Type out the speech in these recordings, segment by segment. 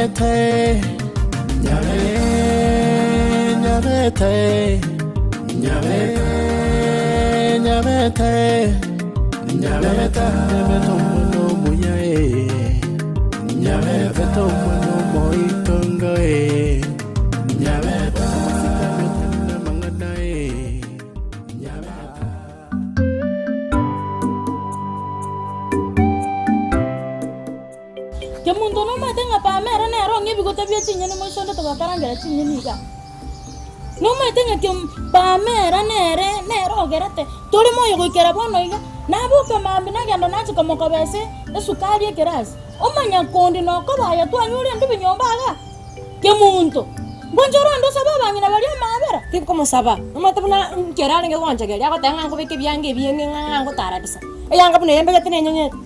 Nyabete, Nyabete, Nyabete, Nyabete, Nyabete, Nyabete omwana omuya eh. Nyabete omwana omoitongo eh. Nyabete amasikani otari namang'ana eh. Nyabete. Kemunto nomanyete ng'a pama ere nere ong'e ebigote bie chinyeni moiso onde togakarangera chinyeni igaa. Nomanyete ng'a kem pama ere nere nere ogerete tore moyo goikera bono iga, naboka mambia nagenda nachia komokoba ase esukari ekerasi, omanya kondi nokoba aye twanyure endubi nyomba igaa. Kemunto, ngonche orende osabe abang'ina baria amaabera? Tinkomosaba, omanyete buna nkere arenge gonchegeria agoteba ng'a nkobeke ebianga ebieng'e ng'a ng'a ngotara bisa. Eyanga buna eye mbegete nenyeng'ete.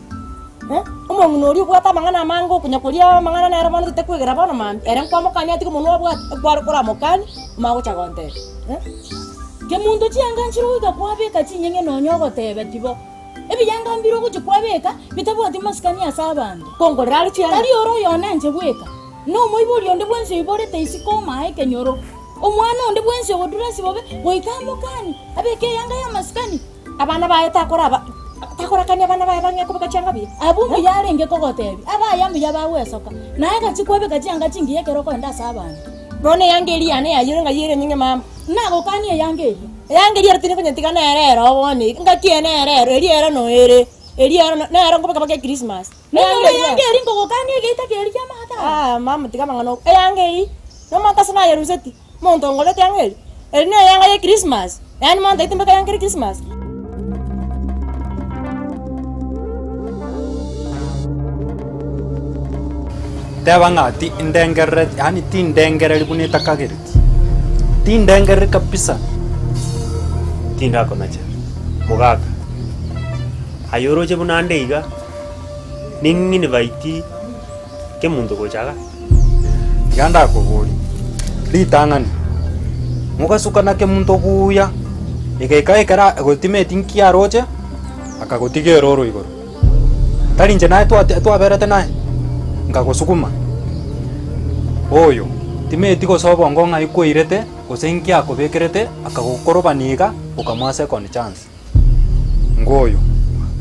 Omong'ina oria obwate amang'ana amange okonya koria amang'ana nere bono totekwegera bono mambia, ere nkwamokania atige omonwa obwate, ekware koramokania, omanye gocha gontebia Kemunto chianga nchire goika kwabeka chinyeng'e nonya ogotebeti bo. Ebiyanga mbire ogochia kwabeka bitabwati masikani ase abanto. Kongorera are chianga. Tari ore oyone inche bweka, na omoibori onde bwensi oiborete isiko omaa ekenyoro. Omwana onde bwensi ogoduresi bobe goika amokanie, abeke eyanga y'amasikani. Abana baye takoraba, takorakania abana baye bang'ee kobeka chianga buya. Abwo mbuya arenge kogotebia, abaye mbuya bagwesoka, naye gachia kwabeka chianga chingiya ekero okoenda ase abanto. Bono eyanga eria yane yayire ng'ai ere enyinge mama? Nagokanie eyanga eria. Eyanga eria ere tindi konyetiga nere ero bono iga, ngaki eye nere ero, eria ero no ere, eria ero nero nkobeka mpaka echristmas. Nonyore eyanga eria nkogokania egeita keria ki'amagata aya. Ah mama tiga amang'ana okwo, eyanga eria, nomanyete ase nayeruseti? Omonto ongorete eyanga eria, eri neyanga ya echristmas, yaani monto mbeke eyanga ere christmas. Teba ng'a ti ndengerereti yaani tindengereri buna etakagereti, tindengereri kabisa. Tindakonacha, mogaka. Aye oroche buna ande iga, ning'inivaitie kemonto gocha igaa. Iga ndakoborie, ritang'ani, mogasukana kemonto buya, egaika ekero agotimeti nki aroche, akagotiga eroro igoro. Tari inche naye twate twaberete naye, nkagosuguma, oyo, timeti gose obongo ng'ai kwairete, gose nki akobekerete, akagokorobania iga, okamoa second chance. Ngoyo,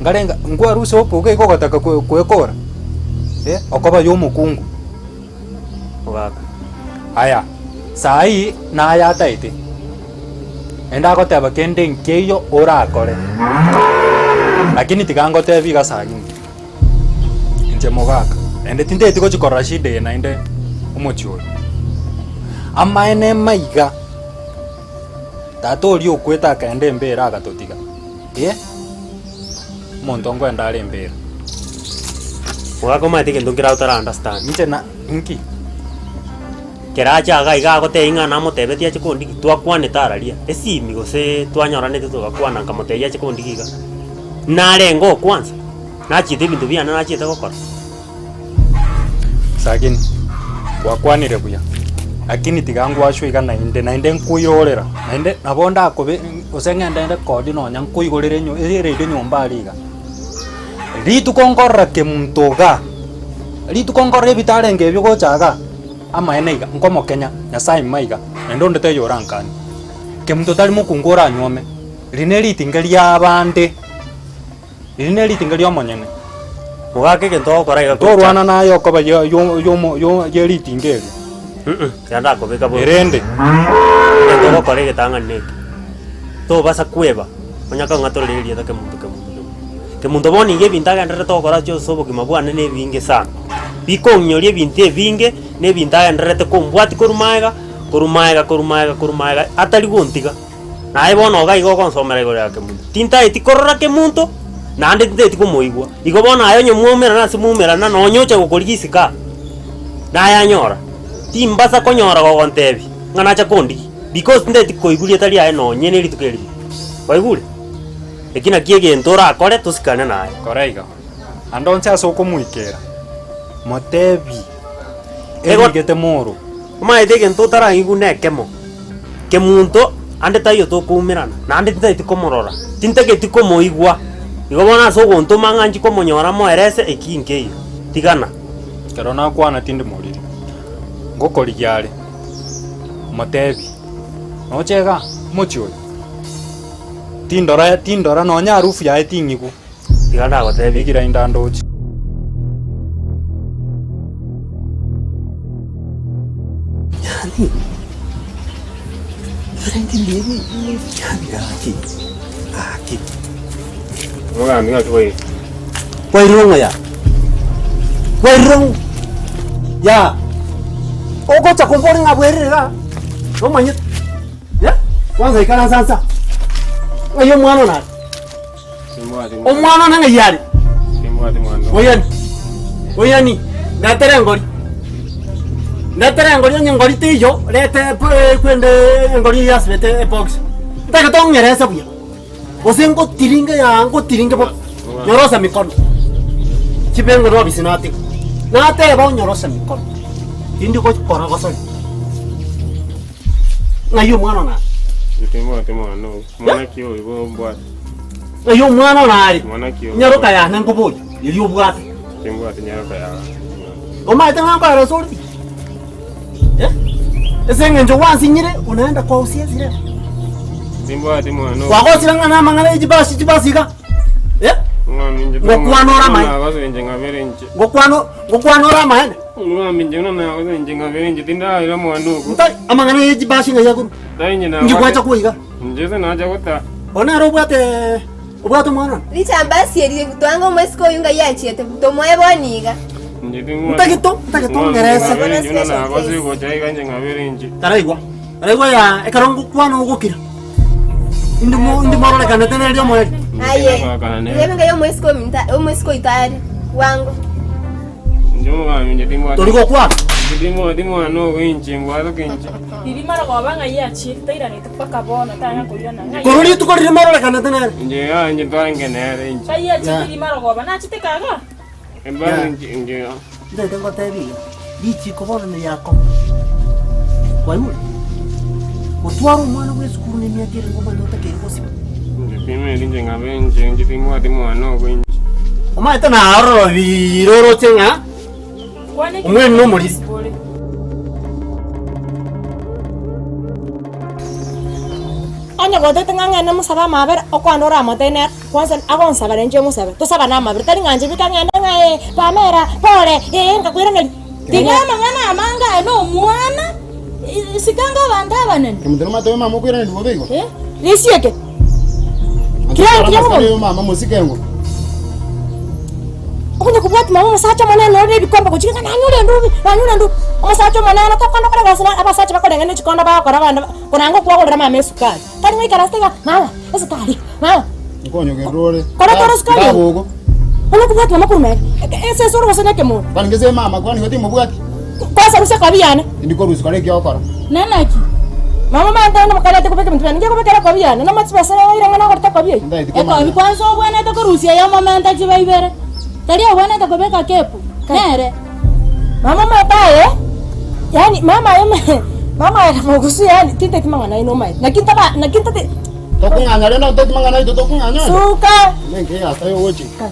nkarenga nkwarusia okoga iga ogataka kwe kwekora, eh, okoba ya omokungu. Ogaka. Aya, saa hii naye ataete, naende agoteba kende nkeiyo orakore, lakini tiga ngotebi iga saa ng'ina, inche mogaka, naende tintageti gochi korora shida eye naende omochie oyo. Amaene maiga. Tata oria okwete akaenda embera agatotiga, eh, omonto nkoenda are embera. Mogaka omanyete egento nkere otara understand. Inche na inki? Kero ache iga iga agotebia ng'a namotebetie ache kondigia, twakwanete araria, esimi gose twanyoranete togakwana nkamotebia ache kondigia iga. Narenge o kwanza, nachiete ebinto biane nachiete gokora. Sagini, gwakwanire buya, lakini tiga ngwachwe iga naende, naende nkoirorera, naende nabo ndakobe gose ng'ende nrekodi nonya nkoigorere enyo eredio nyomba aria iga. Rituko nkorora kemunto igaa, rituko nkorora ebitarenge ebio gocha igaa, amaene iga, nkomokenya, Nyasaye maiga, naende onde taiyo orankanie. Kemunto tari mokungu oranyuome, riria ne ritinga ria abande. Riria ne ritinga ri'omonyene. Mogaka egento ogokora iga gocha. Torwana naye okoba yo- yo- yomo- yo- ye ritinga erio. Mm tiga ndakobeka bobe. Erende. Egento ogokora egetang'ani neke, tobasa kweba, onye kong'atorera erieta kemunto kemunto kemunto. Kemunto bono iga ebinto agendererete gokora ase ase obogima bwane na ebinge sana. Bikong'inyoria ebinto ebinge, na ebinto agendererete kombwatia korwa maega, korwa maega korwa maega korwa maega, atari gontiga. Naye bono iga igo ogonsomera igoro ya kemunto. Tintaeti korora kemunto, naende tintaeti komoigwa. Igo bono aye onye mwaumerana ase mwaumerana nonya ocha gokorigia isiko aa, naye anyora. Timbasa konyora gogontebia ng'a nacha kondigia, because tintaeti koigwa rieta riaye nonye ne rituko erimo. Kwaigure? Eki nakio egento orakore tosikane naye. Kora iga, ande onsi ase okomoikera, motebi, Ego- erigete moro. Omanyete egento otarang'igwe nekemo. Kemunto ande taiyo tokoumerana, naende tintageti komorora, tintageti komoigwa. Igo bono ase ogontoma ng'a nchi komonyora moerese, eki nkeiyo. Tigana. Ekero nakwana tindi moriri. Ngokorigia are, omotebi, Noche igaa, omochie oyo? Tindora, tindora nonya harufu yaye ting'igwa. Tiga ndagotebie. Egira inde ndoche. Yaani, erenge mbibi, yaani gaki, gaki. Omogambi ng'aki boigo. Kwairire ng'o ya? Kwairire ng'o? Ya. Ogocha kombori ng'a bwerire igaa, nomanyete? Eh? Kwanza ikaransa nsa. Ng'ai omwana one are? Omwana one ng'ai are? Oyani, oyani, ndetere engori, ndetere engori onye engori teiyo, reta epo- kwende engori eywo yasibete ebox. Ntagete ong'erese buya, gose ngotiringe yaa ngotiringe bo, nyorosa mikono, chibe engori obisi natiga, nateba onyorose mikono, tindi gokora gosori. Ng'ai omwana one are? Timbwati mwana oyo. Mwana ki oyo igo mbwate? Ng'ai omwana one are? Mwana ki oyo? Nyaroka yane nkoboria, eria obwate. Timbwati nyaroka yago. Omanyete ng'a nkoeresa ore? Eh? Ase eng'encho gwansinyire, unaenda kwa usiesire. Timbwati mwana oyo. Kwagosire ng'a namang'ana ya chibasi chibasi iga? Eh? Ng'ambi inche Ngokwana ore amaene. Nagosa inche ng'abere inche. Ngokwana ngokwana ore amaene. Ng'ambi inche buna nagosa inche ng'abere inche tindaira mwana oko. Ntari amang'ana ya chibasi ng'ai akorwa? Tari inche Inki nabwate. gwacha koiga? Inche ase nacha gota. Bono nere obwate obwate omwana one. Richambasi eri twanga omoiseke oyio ngai achiete, tomoe bono iga. Inche ting'wati. Ntagete ntagete ong'erese. Ng'abere inche buna nagosa gocha iga inche ng'abere inche. Taraigwa taraigwa ya ekero ngokwana ogokira. Indi mo indi mororekanete nere omoerio. Aye, tebe ngai omoiseke ominto omoiseke oito are bwango. Inche omogambi inche timbwati. Tori gokwana. Inche timbwati mwana ogo inche mbwatoke inche. Riria marogoba ng'ai achiete tairaneti mpaka bono tanya koriana ng'ai. Korwa rituko riria mororekanete nere. Inche igaa inche twarenge nere inche. Ng'ai achiete riria marogoba nachete kaga. Embare inche inche. Ntaete ngotebie iga, richiko bono ne Yakobo. Kwaigure? Gotwara omwana bw'esukuru na emiaka ere ngomanye otakeire gosiba. Inche timanyeti inche ng'abe inche inche timbwati mwana obo inche. Omanyete narorobire oroche ng'a Kwana ekio omwene nomorisia. ore. Onye gotete ng'a ng'ende mosabe amabera, okwane oramotebi nere. Kwanza agonsabera inche mosabe, tosabane amabera, tari ng'a inche bika ng'ende ng'a ee, Pamela, pole, ee nkakoiraneria. Tiga amang'ana amange aye nomwana, sikanga abanto abanene. Kemunto nomanyete oyo mama okoiraneria bobe igo? Eh, risieke. Anto Kira- twara kira amasikani omonto. oyo mama mosike engo. Okonya kobwati mama omosacha omonene ore na ebikombe gochia ng'a nanyure endubi, nanyure endubi. Omosacha omonene tokonda kore gose abasacha bakoreng'ana ne chikondo bagokora abande koranga okwagorera mama esukari. Tari ngoikaransete iga, mama, esukari, mama. Nkonyogerera ore. Kore tore esukari eye. Ndabogo. Onye kobwati mama korwa magega, eke esese ore gose na ekemondo. Kwani gese mama kwani igo timobwati? Kwanza rusia ekobi yane. Indi korusia kore eki ogokora. Nanaki? Mama omanyete onde mokarete kobeka ebinto biane, ngiye kobekera ekobi yane, na amachibesa aire ng'a nagorete ekobi eyio. Ntaeti komanya. Ekobi kwanza obwenerete korusia eyomomenta chibe ibere, tari obwenerete kobeka kepu, nere. Mama omanyete aye, yaani mama aye mama aye mogusu yaani tinteti mang'ana aino omanyete, naki ntaba naki ntati. Tokong'anya rende nteti mang'ana aito tokong'anya onde. Suka! Ninki egasi ogochia. Kai,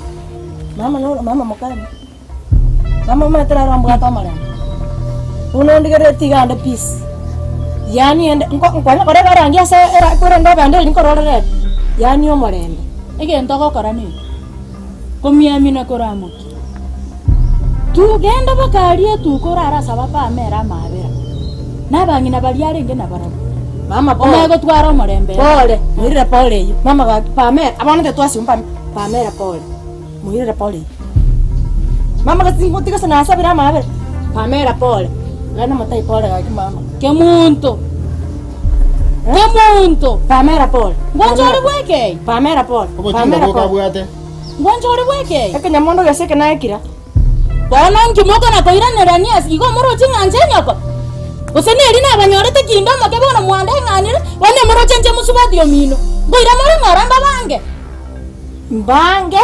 mama noro mama mokani, mama omanyete naro ambwate omorembe, buna ondigereretie iga ande peace, yaani ende nko nkwanya koreba erangi ase era korende obende eria nkororera ere, yaani omorembe. Egento ogokora neke, komiamina koramokia. Togenda baka aria etuko orare ase abapamere amaabera, na abang'ina baria arenge nabarabwo. Mama pole. Omanye gotwara omorembe ere. Pole, moirere pole eyio. Mama gaki pamera, abana tetwasimu pamera, pamera pole, moirere pole eyio. Mama gasi ngotiga ase nasabire amaabera, pamera pole, genda motai pole gaki mama. Kemunto, Kemunto, Pamera pole. ngwancha ore bwekei, Pamera pole. Obotinda Pamera boka pole. abwate. Ngwancha ore bwekei. Ekenyamondo gese eke naekira. Bono inki mokona koiranerania ase igo moroche ng'a inche nyoko? Gose neri nabanyorete kinde omoke bono mwandeng'anire, bono emoroche inche mosubati omino? Nkoira more ng'ora mbabange? Mbange,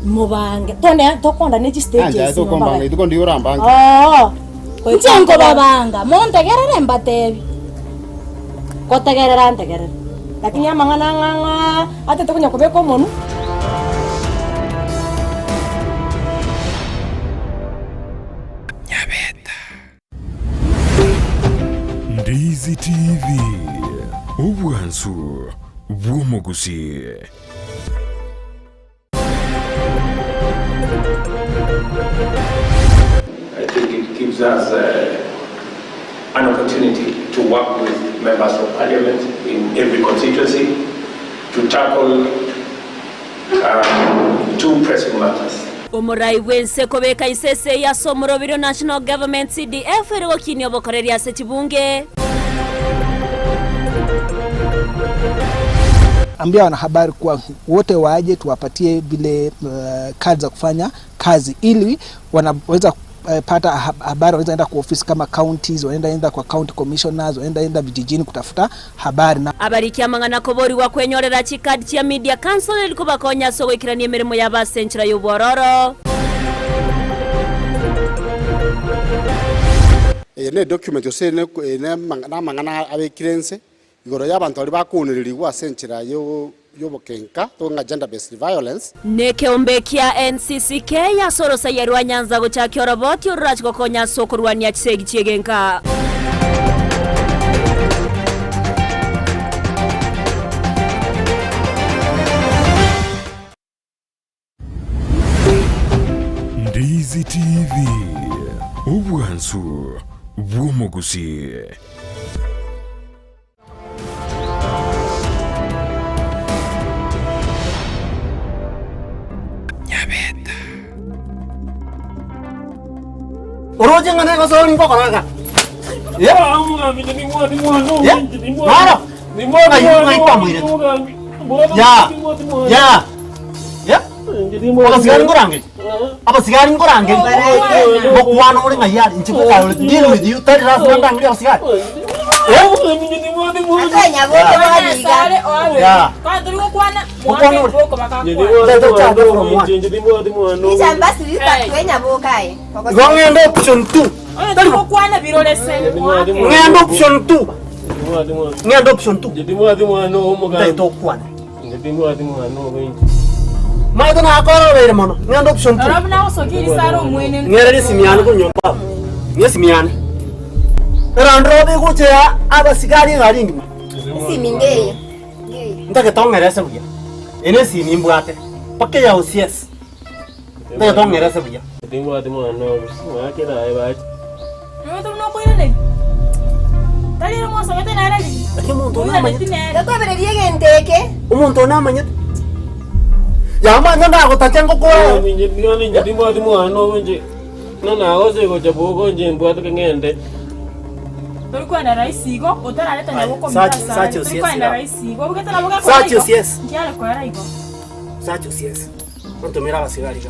mobange, tone tokonda ne Ancha chistages tokombanga ituko ndiyo orambange. Oo. Inche nkobabanga, montegerere mbatebi. Gotegerera ntegerere, lakini amang'ana ang'a ng'a atete konya kobeka omonwe. Nyabeta. Ndizi TV, obwansu bw'omogusii. I think it gives us uh, an opportunity to work with members of parliament in every constituency to tackle um, two pressing matters. Omorai bw'ense kobeka inse esegi ase omoroberio National Government CDF ere gokinia obokoreri ase chibunge. Ambia wanahabari kuwa wote waje tuwapatie vile uh, kadi za kufanya kazi ili wanaweza pata habari, wanaweza enda kwa ofisi kama counties, wanaenda enda kwa county commissioners, wanaenda enda vijijini kutafuta habari na Abariki amang'ana koborigwa kwenyorera chikadi chia Media Council eri kobakonya ase ogoikerania emeremo yabo ase enchera y'obwororo. Eye ne document gose ere namang'ana abekire inse igoro y'abanto baria bakounererigwa ase enchera y'obokenka, ng'a gender based violence. Nekeombe kia NCCK ase orosaia rwa Nyanza gochakia oroboti ororache gokonya ase okorwania chisegi chi'egenka. Ndizi TV, obwansu bw'omogusii. Oroche ng'a negosoa ngokora iga? Eh? Eh? Noro? Ng'ai ng'ai kwamoirete? Ya, ya, ya. Abasigari nkorangeria? Abasigari nkorangeria? Ngokwana ore ng'ai are? Inche bweka ore deal with you tari lasima ndangerie abasigari. Eh? Ya. Gokwana ore. Igo ng'ende option two. Ng'ende option two. Ng'ende option two. Ntagete okwane. Maete nakorobeire mono. Ng'ende option two. Ng'ererie esimi yane korwa nyomba abwo. Ng'e esimi yane. Erande robe egocha ya abasigari egari engima. Ntagete ong'erese buya. Eye nesimi mbwate. Mpaka eya OCS. Ntagete ong'erese buya. Lakini omonto one amanyete. Omonto one amanyete. Yamanya ndagotacha ngokore. Search OCS. Search OCS. Ontomere abasigari iga.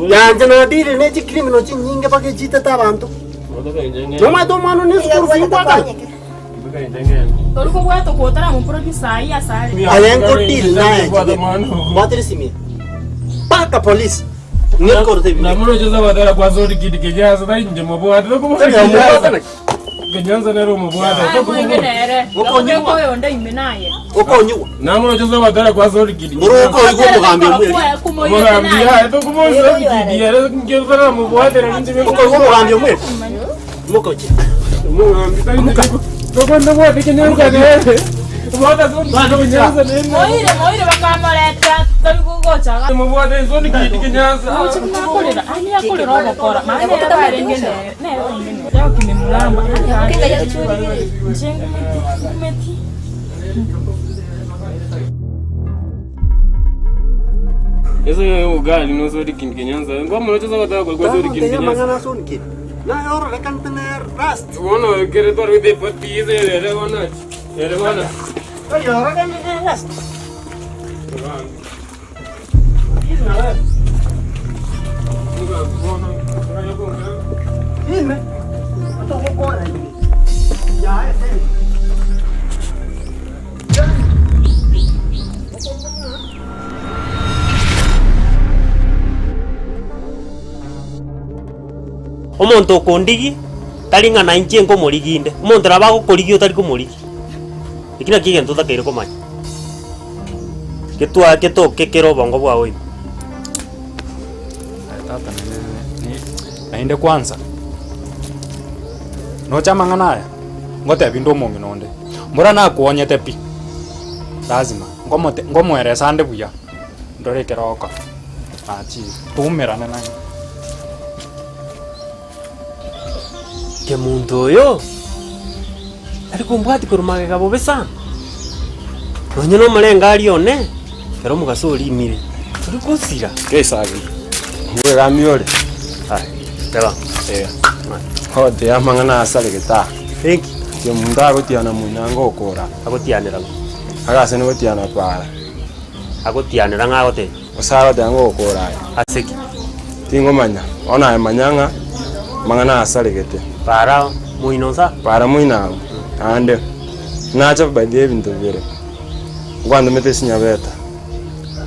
Yanche nadire ne chicriminal chinyinge mpaka echiitete abanto. Nomanyete omwana one esukuru fee nkwakana? Aye nkodeal naye inche bwatera esimi eye mpaka police ng'ekorete ebibe. Okonyigwa. Ore okoigwa omogambi omweri. Okoigwa omogambi omweri. Mokoche. Amuka. Moire moire bakamoreta tori gocha Akorera ani akorera ogokora mani nere barenge nere nere orenge nere yokimemuramba inche ngumeti Amang'ana ase onki naye ororekanete ne rust. Oyororekanete ne rust. Ime otogokwana ime yaye tena. Omonto okondigia, tari ng'a nainche nkomorigia inde, omonto nabo agokorigia otari komorigia. Eki nakio egento otakeire komanya, getwa getoke kere obongo bwao ime. Aye tata naende ni naende kwanza. Noche amang'ana aya, ngotebi inde omong'ina onde, mbora nakwonyete pi, lazima ngomote ngomoeresa ande buya, ndore ekero ogokora, nachire, toumerane naye. Kemunto oyo tari kombwatia korwa magega bobe sana, nonye na omorengari one, ekero omogaso orimire, tori gosira. Keisagi, mbwegambi ore? Aye, teba. Ee. Ogoteba amang'ana asaregete aa. Eki? Kemunto agotiana moina ngokora. Agotianera ng'o? Agase nigotiana para. Agotianera ng'a agotebia? Gose agoteba ngokora aye. Ase ki? Tingomanya, bono aye manya ng'a amang'ana asaregete. Para moino nsa. Para moino agwo. Naende, nacha by the ebinto bire, nkwantomete ase Nyabeta,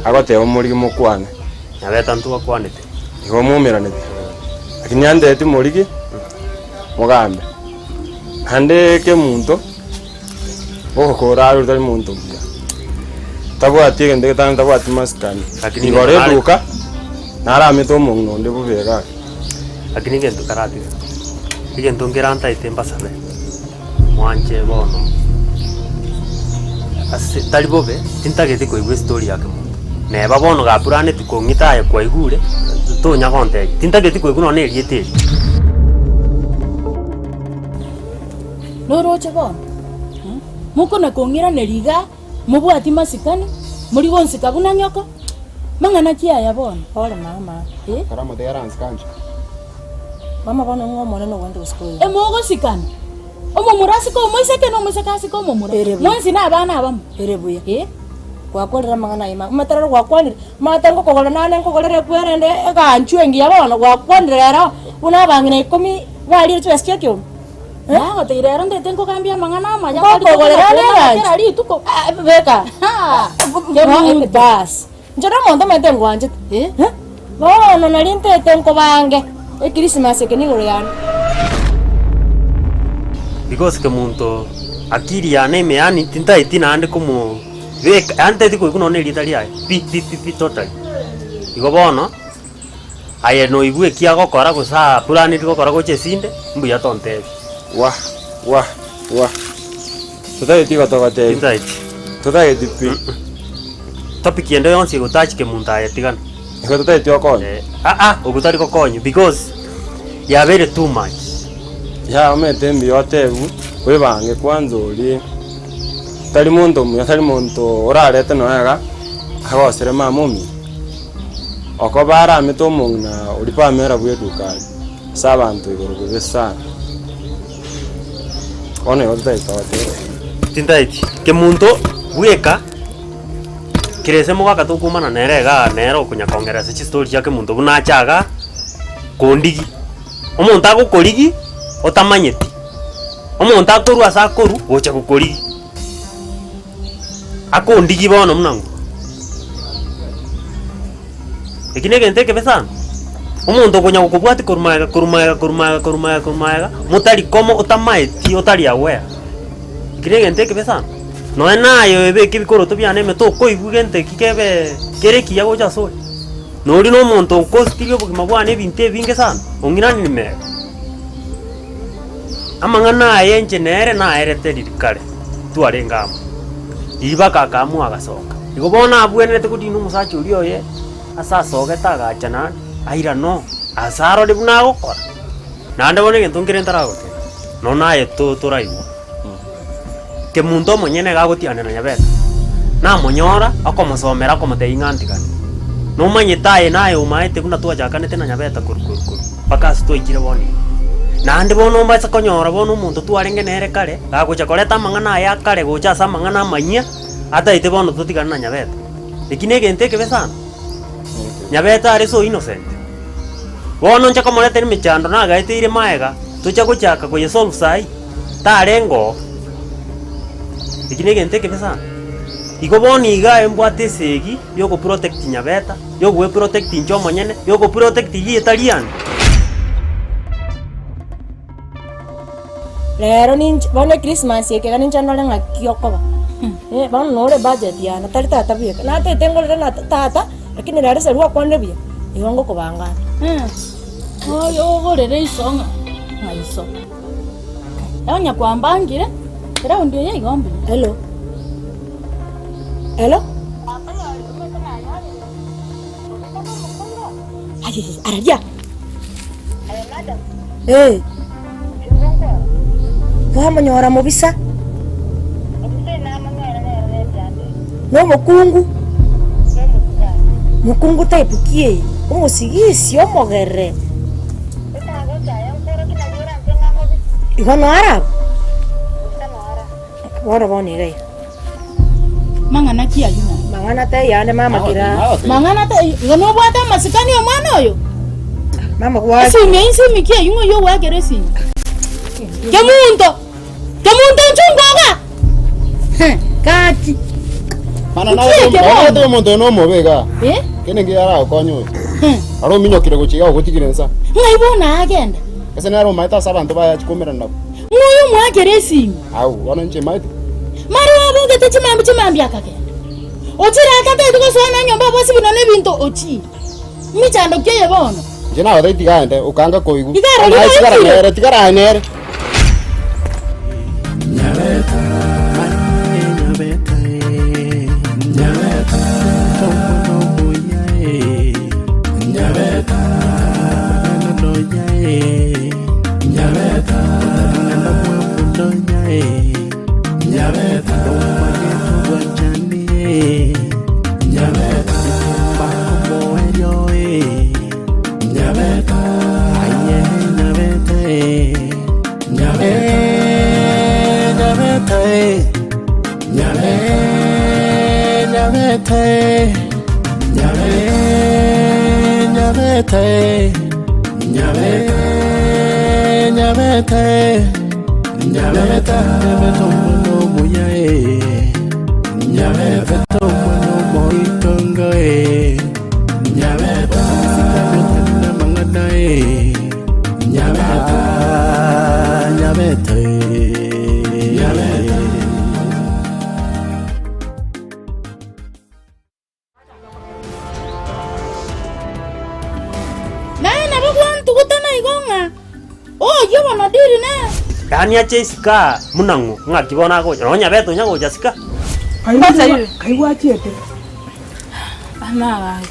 agoteba omorigi mokwane. Nyabeta ntwakwanete. Igo mwaumeranete. Lakini antebeti morigi, mogambe. Naende kemunto. Ogokora are otari monto omuya, tabwati egento getang'ani tabwati masikani, Lakini igoro egento nare- eduka, naramete omong'ina onde bobe iga ake. Lakini egento karatiga, egento nkerantaete mbasabe, mwanche bono ase tari bobe, tintageti koigwa estory ya kemonto. Neba bono gapuraneti kong'ita aye kwaigure, tonya gontebia, tintageti koigwa nonye na erieta eri. Noroche bono, mokona kong'iraneria iga, mobwati masikani, mori gonsika buna nyoko? Mang'ana ki aya bono? Pole mama. Eh? Kora omote aransike anche. Mama bono ng'o omonene ogwente gosika oyo? Emogosikana, omomura asike omoiseke na omoiseke asike omomura, Ere buya. mwensi nabana abamo. Ere buya. Eh? Gwakorire amang'ana aye mama. Omanyete rero gwakwanire, omanyete ngokogorera nane nkogorere ekwerende eganchwa engiya bono, gwakwanire rero buna abang'ina ikomi barire chibesa chia ekiombe. Nagoteire ero ndete nkogambia amang'ana amaya Ngokogorera ane kera eganchwa. rituko. Ah, beka. Ha! Kemunto. Bas. Inche nomonto omanyete ngwanchete. Eh? Bono nari ntete nkobange ekrisimasi eke nigoro yane. Because kemunto akili yane ime yaani tintaeti naende komo beka yaani ntaeti koigwa nonye na erieta riaye pi pi pi pi totally. Igo bono. Aye noigwe eki agokora gose apuraneti gokora gocha esinde, mbuya tontebie. Wah wah wah totageti igo togotebi Tintageti. totageti pi. Topic ende yonsi egotachike kemunto aye tigana. Igo totageti okonye. Eh, aa ogo tari gokonya because yabeire too much. Yaya omanyete mbuya otebwe webange kwanza orie tari monto omuya tari monto orarete nonya iga agosere mama omino. Okoba aramete omong'ina oria Pamela bw'eduka aria, ase abanto igoro bobe sana. Bono igo totagete togoteba. Tintaeti kemunto bweka kera ase mogaka tokomana nere igaa nere okonya kong'era ase chistori chia kemunto buna ache igaa kondigi. Omonto agokorigi otamanyeti, omonto akorwa ase akorwa gocha gokorigi. Akondigie bono buna ng'o? Eki negento ekebe sana, omonto okonya gokobwatia korwa magega korwa magega korwa magega korwa magega korwa magega, motari komo otamaeti otari aware, eki negento ekebe sana. Nonye naye oebeke ebikoroto biane ime tokoigwa gento eki kebe kere ekiya gocha asore. Noria na omonto okositirie obogima bwane ebinto ebinge sana, ong'inani nimega. Amang'ana aya inche nere naerete riria kare, twarenge amo. Riria bakaka amo agasoka. Igo bono abwenerete godina omosacha oria oye, ase asogete agacha naende, airane oo, ase arore buna agokora. Naende bono egento nkere ntaragotebia, nonya naye to toraigwa, kemunto omonyene iga agotianera nyabeta, namonyora, okomosomera okomotebia ng'a ntigane. Nomanyete aye naye omaete buna twachakanete na nyabeta korwa korwa korwa, mpaka ase twaikire bono iga. Naende bono omase konyora bono omonto twarenge nere kare, gagocha koreta amang'ana aya akare gocha ase amang'ana amanyia, ataete bono totigane na nyabeta. Eki na egento ekebe sana, nyabeta are so innocent. Bono nche komoretera emechando nagaeteire maega, tocha gochaka koyesolve saii, tarenge oo. Eki na egento ekebe sana. Igo bono iga aye mbwate esegi yogoprotect nyabeta, yogoeprotect inche omonyene, yogoprotect rieta riane. Rero ninche bono echristmas eke iga ninche ndore ng'aki okoba, eh bono nore ebudget yane tari tata bweka, natete ngorere na tata, lakini rero ase gwakwanire buya, igo ngokobanga ande. Oyo ogorere iso ng'a ng'a iso. Onye kwambangire, eraundi eye igo mbuya. Hello. Hello. Ayeye, araria. Eh. Kwamonyora mobisa. Nomokungu. Mokungu type ki eye? Omosigisi omogere. Igo noarabwo? Bono bono iga iga. Mang'ana ki ayio naye? Mang'ana taiyo ande mama kira. Mang'ana taiyo. Igo nobwate amasikani omwana oyo? Mama gwaki. Esimi eyio nsimi ki eyio ng'o oyio ogwakera esimi? Kemunto! Kemunto nchunga iga! Heh, gaki. Mana Nki eke bono? naye omonto oyo nomobe iga. Eh? Kende nki aragokonye oyo. Aro ominyokire gochia iga ogotigire nsa. Ng'ai bono agenda? Ase nere omaete ase abanto baye achia koumerana nabwo. Ng'o oyo omoakera esimi? Au, bono inche maete. Mara obogete chimambia chimambia akagenda. Ochire atateti gosoa na nyomba abosibwe nonya ebinto ochire. Mechando ki eye bono? Inche nagotebia tiga aende, okanga koigwa. Iga arorire Naye tigara oikire. nere, tigara aye nere. Naye nabo gwantugutana igo ng'a oyio bono diri nere. Yaani ache isiko aa buna ng'o, ng'aki bono agocha, nonya Nyabete onya gocha sika. Kai gwachiete?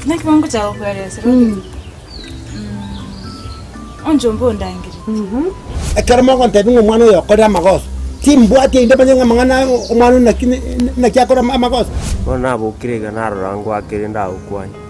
Naki bongochaka gokoeresera onchomba ondangeretie. Ekero mogontebia ng'a omwana oyo okorire amagoso, timbwati erinde manye ng'a amang'ana aya omwana oyo naki naki akora amagoso. Bono nabokire iga narora ngwakere ndagokwanie.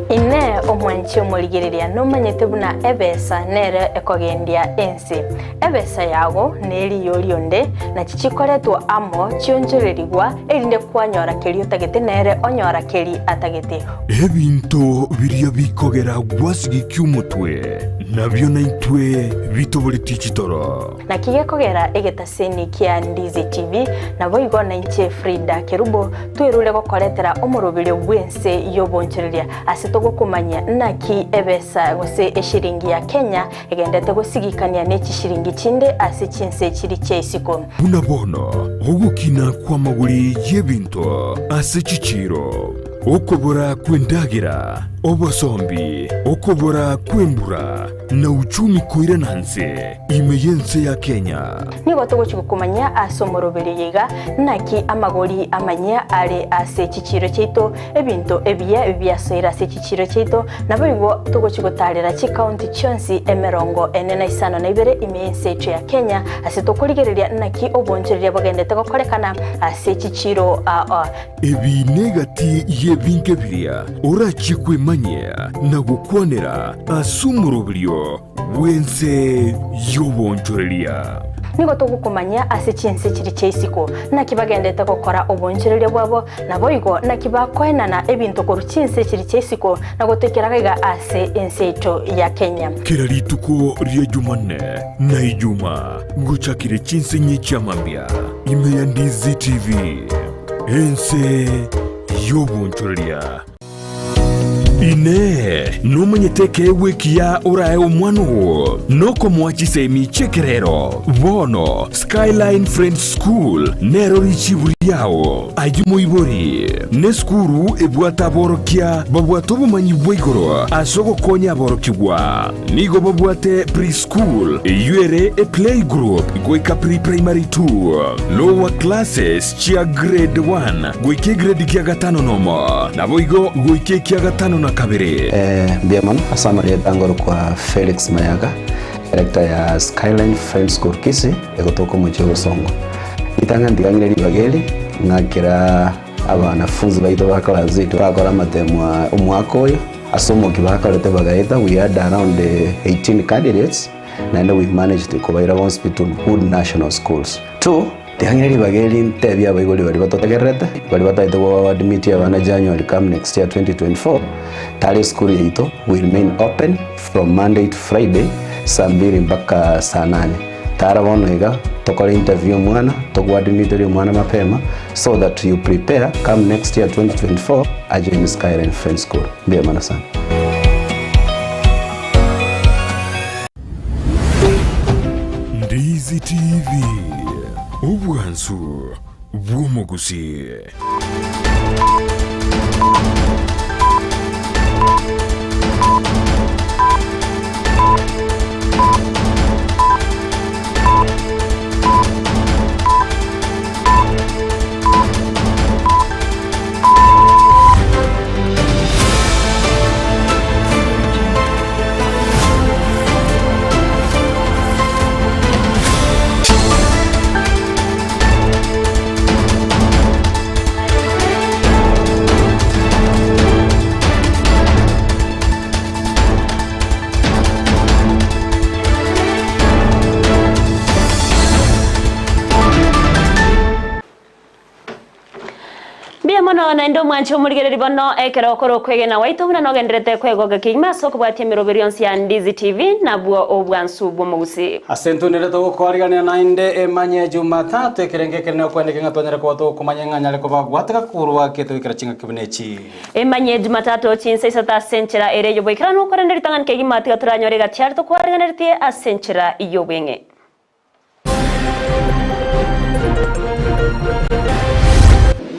Inee! Omwanchi omorigereria nomanyete buna ebesa nere ekogendia ense? Ebesa yago neriyo rionde, nachi chikoretwa amo chionchorerigwa, erinde kwanyora keria otagete nere onyora keri atagete. Ebinto biria bikogera gwasigikia omotwe, nabio naintwe bitoboretie chitoro. Naki gekogera egetaseni kia Ndizi TV, naboigo nainche Frida Kerubo, twerure gokoretera omoroberio bw'ense y'obonchoreria ase togokomanyia naki ebesa gose eshiringi ya Kenya egendete gosigikania ne chishiringi chinde ase chinse chiri chia isiko. Buna bono ogokina kw'amagori y'ebinto ase chichiiro, okobora kw'endagera, obosombi, okobora kw'embura, na uchumi koirana nse ime y'ense ya Kenya. Nigo togochia gokomanyia ase omoroberio oyo iga, naki amagori amanyia are ase chichiiro chiaito, ebinto ebiya biasoire ase chichiiro chiaito, naboigo togochia gotaarera chikaunti chionsi emerongo ene na isano na ibere ime y'ense yaito ya Kenya, ase tokorigereria naki obonchoreria bogendete gokorekana ase chichiiro aa. Ebi negati y'ebinge biria orachie kwemanyia na gokwanera ase omoroberio bw'ense y'obonchoreria. Nigo togokomanyia ase chinse chiria chia isiko, naki bagendete gokora obonchoreria bwabo, naboigo naki bakoenana ebinto korwa chinse chiria chia isiko na gotoikera gaiga ase ense yaito ya Kenya. Kera rituko ria Jumanne na Ijuma gochakire chinsinyi chia mambia ime ya Ndizi TV, ense y'obonchoreria. Inee! Nomanyete ekeegwa ekiya orae omwana oo? Nokomoa chisemi chi'ekerero. Bono Skyline Friends School nero richibu riao. Ayio moibori, nesukuru ebwate aborokia babwate obomanyi bwa igoro ase ogokonya aborokigwa. Nigo babwate pre-school, eyio ere eplaygroup goika pre-primary two, lower classes chia grade one goika egrade gia gatano nomo, naboigo goika ekia gatano na kabere. Mbuya mono ase amarieta ngorokwa Felix Mayaka, director ya Skyline Friends School Kisii, egotoka omochie o Bosongo. Ritang'ani tigang'ire ribaga eri, ng'akera abanafunzi baito ba class eight bakora amatemwa omwaka oyo, ase omokia bakorete bagaeta, we had around 18 candidates, naende we managed kobaira bonsi pi to good national schools. Two, tigang'ire ribaga eri ntebie abaibori baria batotegererete, baria batagete go admit abana January come next year 2024, tari esukuru yaito we remain open from Monday to Friday saa mbiri mpaka saa nane. Tara bono iga tokore interview omwana, togoadmitorie omwana mapema so that you prepare come next year 2024 ajoin Skyline Friends School. Mbuya mono sana. Ndizi TV, obwansu bw'omogusii. Mbuya mono naende omwanche omorigereri bono ekero okore okwegena gwaito buna nogenderete kwegoka kegima ase okobwatia emeroberi yonsi ya Ndizi TV nabwo obwansu bw'omogusii. Ase intwe togokoarigania naende emanye Jumatatu, ekerengo ekenene okwendeke ng'a twanyare koba tokomanya ng'a nyare koba gwateka korwa ake toikera chingaki buna echi. Emanye Jumatatu chinsa isato ase enchera ere y'oboikeranu, korende ritang'ani kegima tiga toranyore egati aria tokoariganeretie ase enchera y'obweng'e.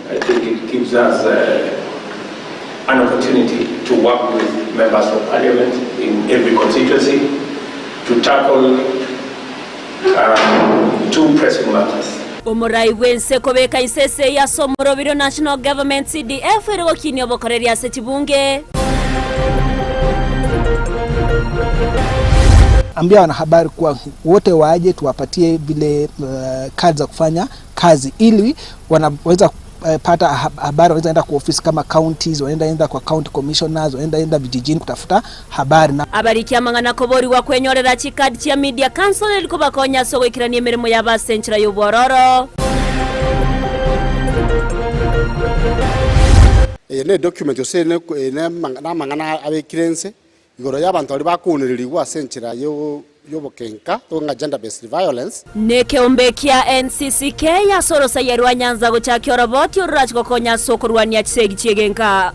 I think it gives us uh, an opportunity to work with members of parliament in every constituency to tackle um, two pressing matters. Omorai bw'ense kobeka inse esegi ase omoroberio National Government CDF ere gokinia obokoreri ase chibunge. Ambia wanahabari kuwa wote waje tuwapatie vile uh, kadi za kufanya kazi ili wanaweza pata habari, wanaweza enda kwa ofisi kama counties, wanaenda enda kwa county commissioners, wanaenda enda vijijini kutafuta habari na Abariki amang'ana koborigwa kwenyorera chikadi chia Media Council eri kobakonya ase ogoikerania emeremo yabo ase enchera y'obwororo. Eye ne document gose ere ne namang'ana abekire inse igoro y'abanto baria bakounererigwa ase enchera y'obokenka, ng'a gender based violence. Nekeombe kia NCCK ase orosaia rwa Nyanza gochakia oroboti ororache gokonya ase okorwania chisegi chi'egenka.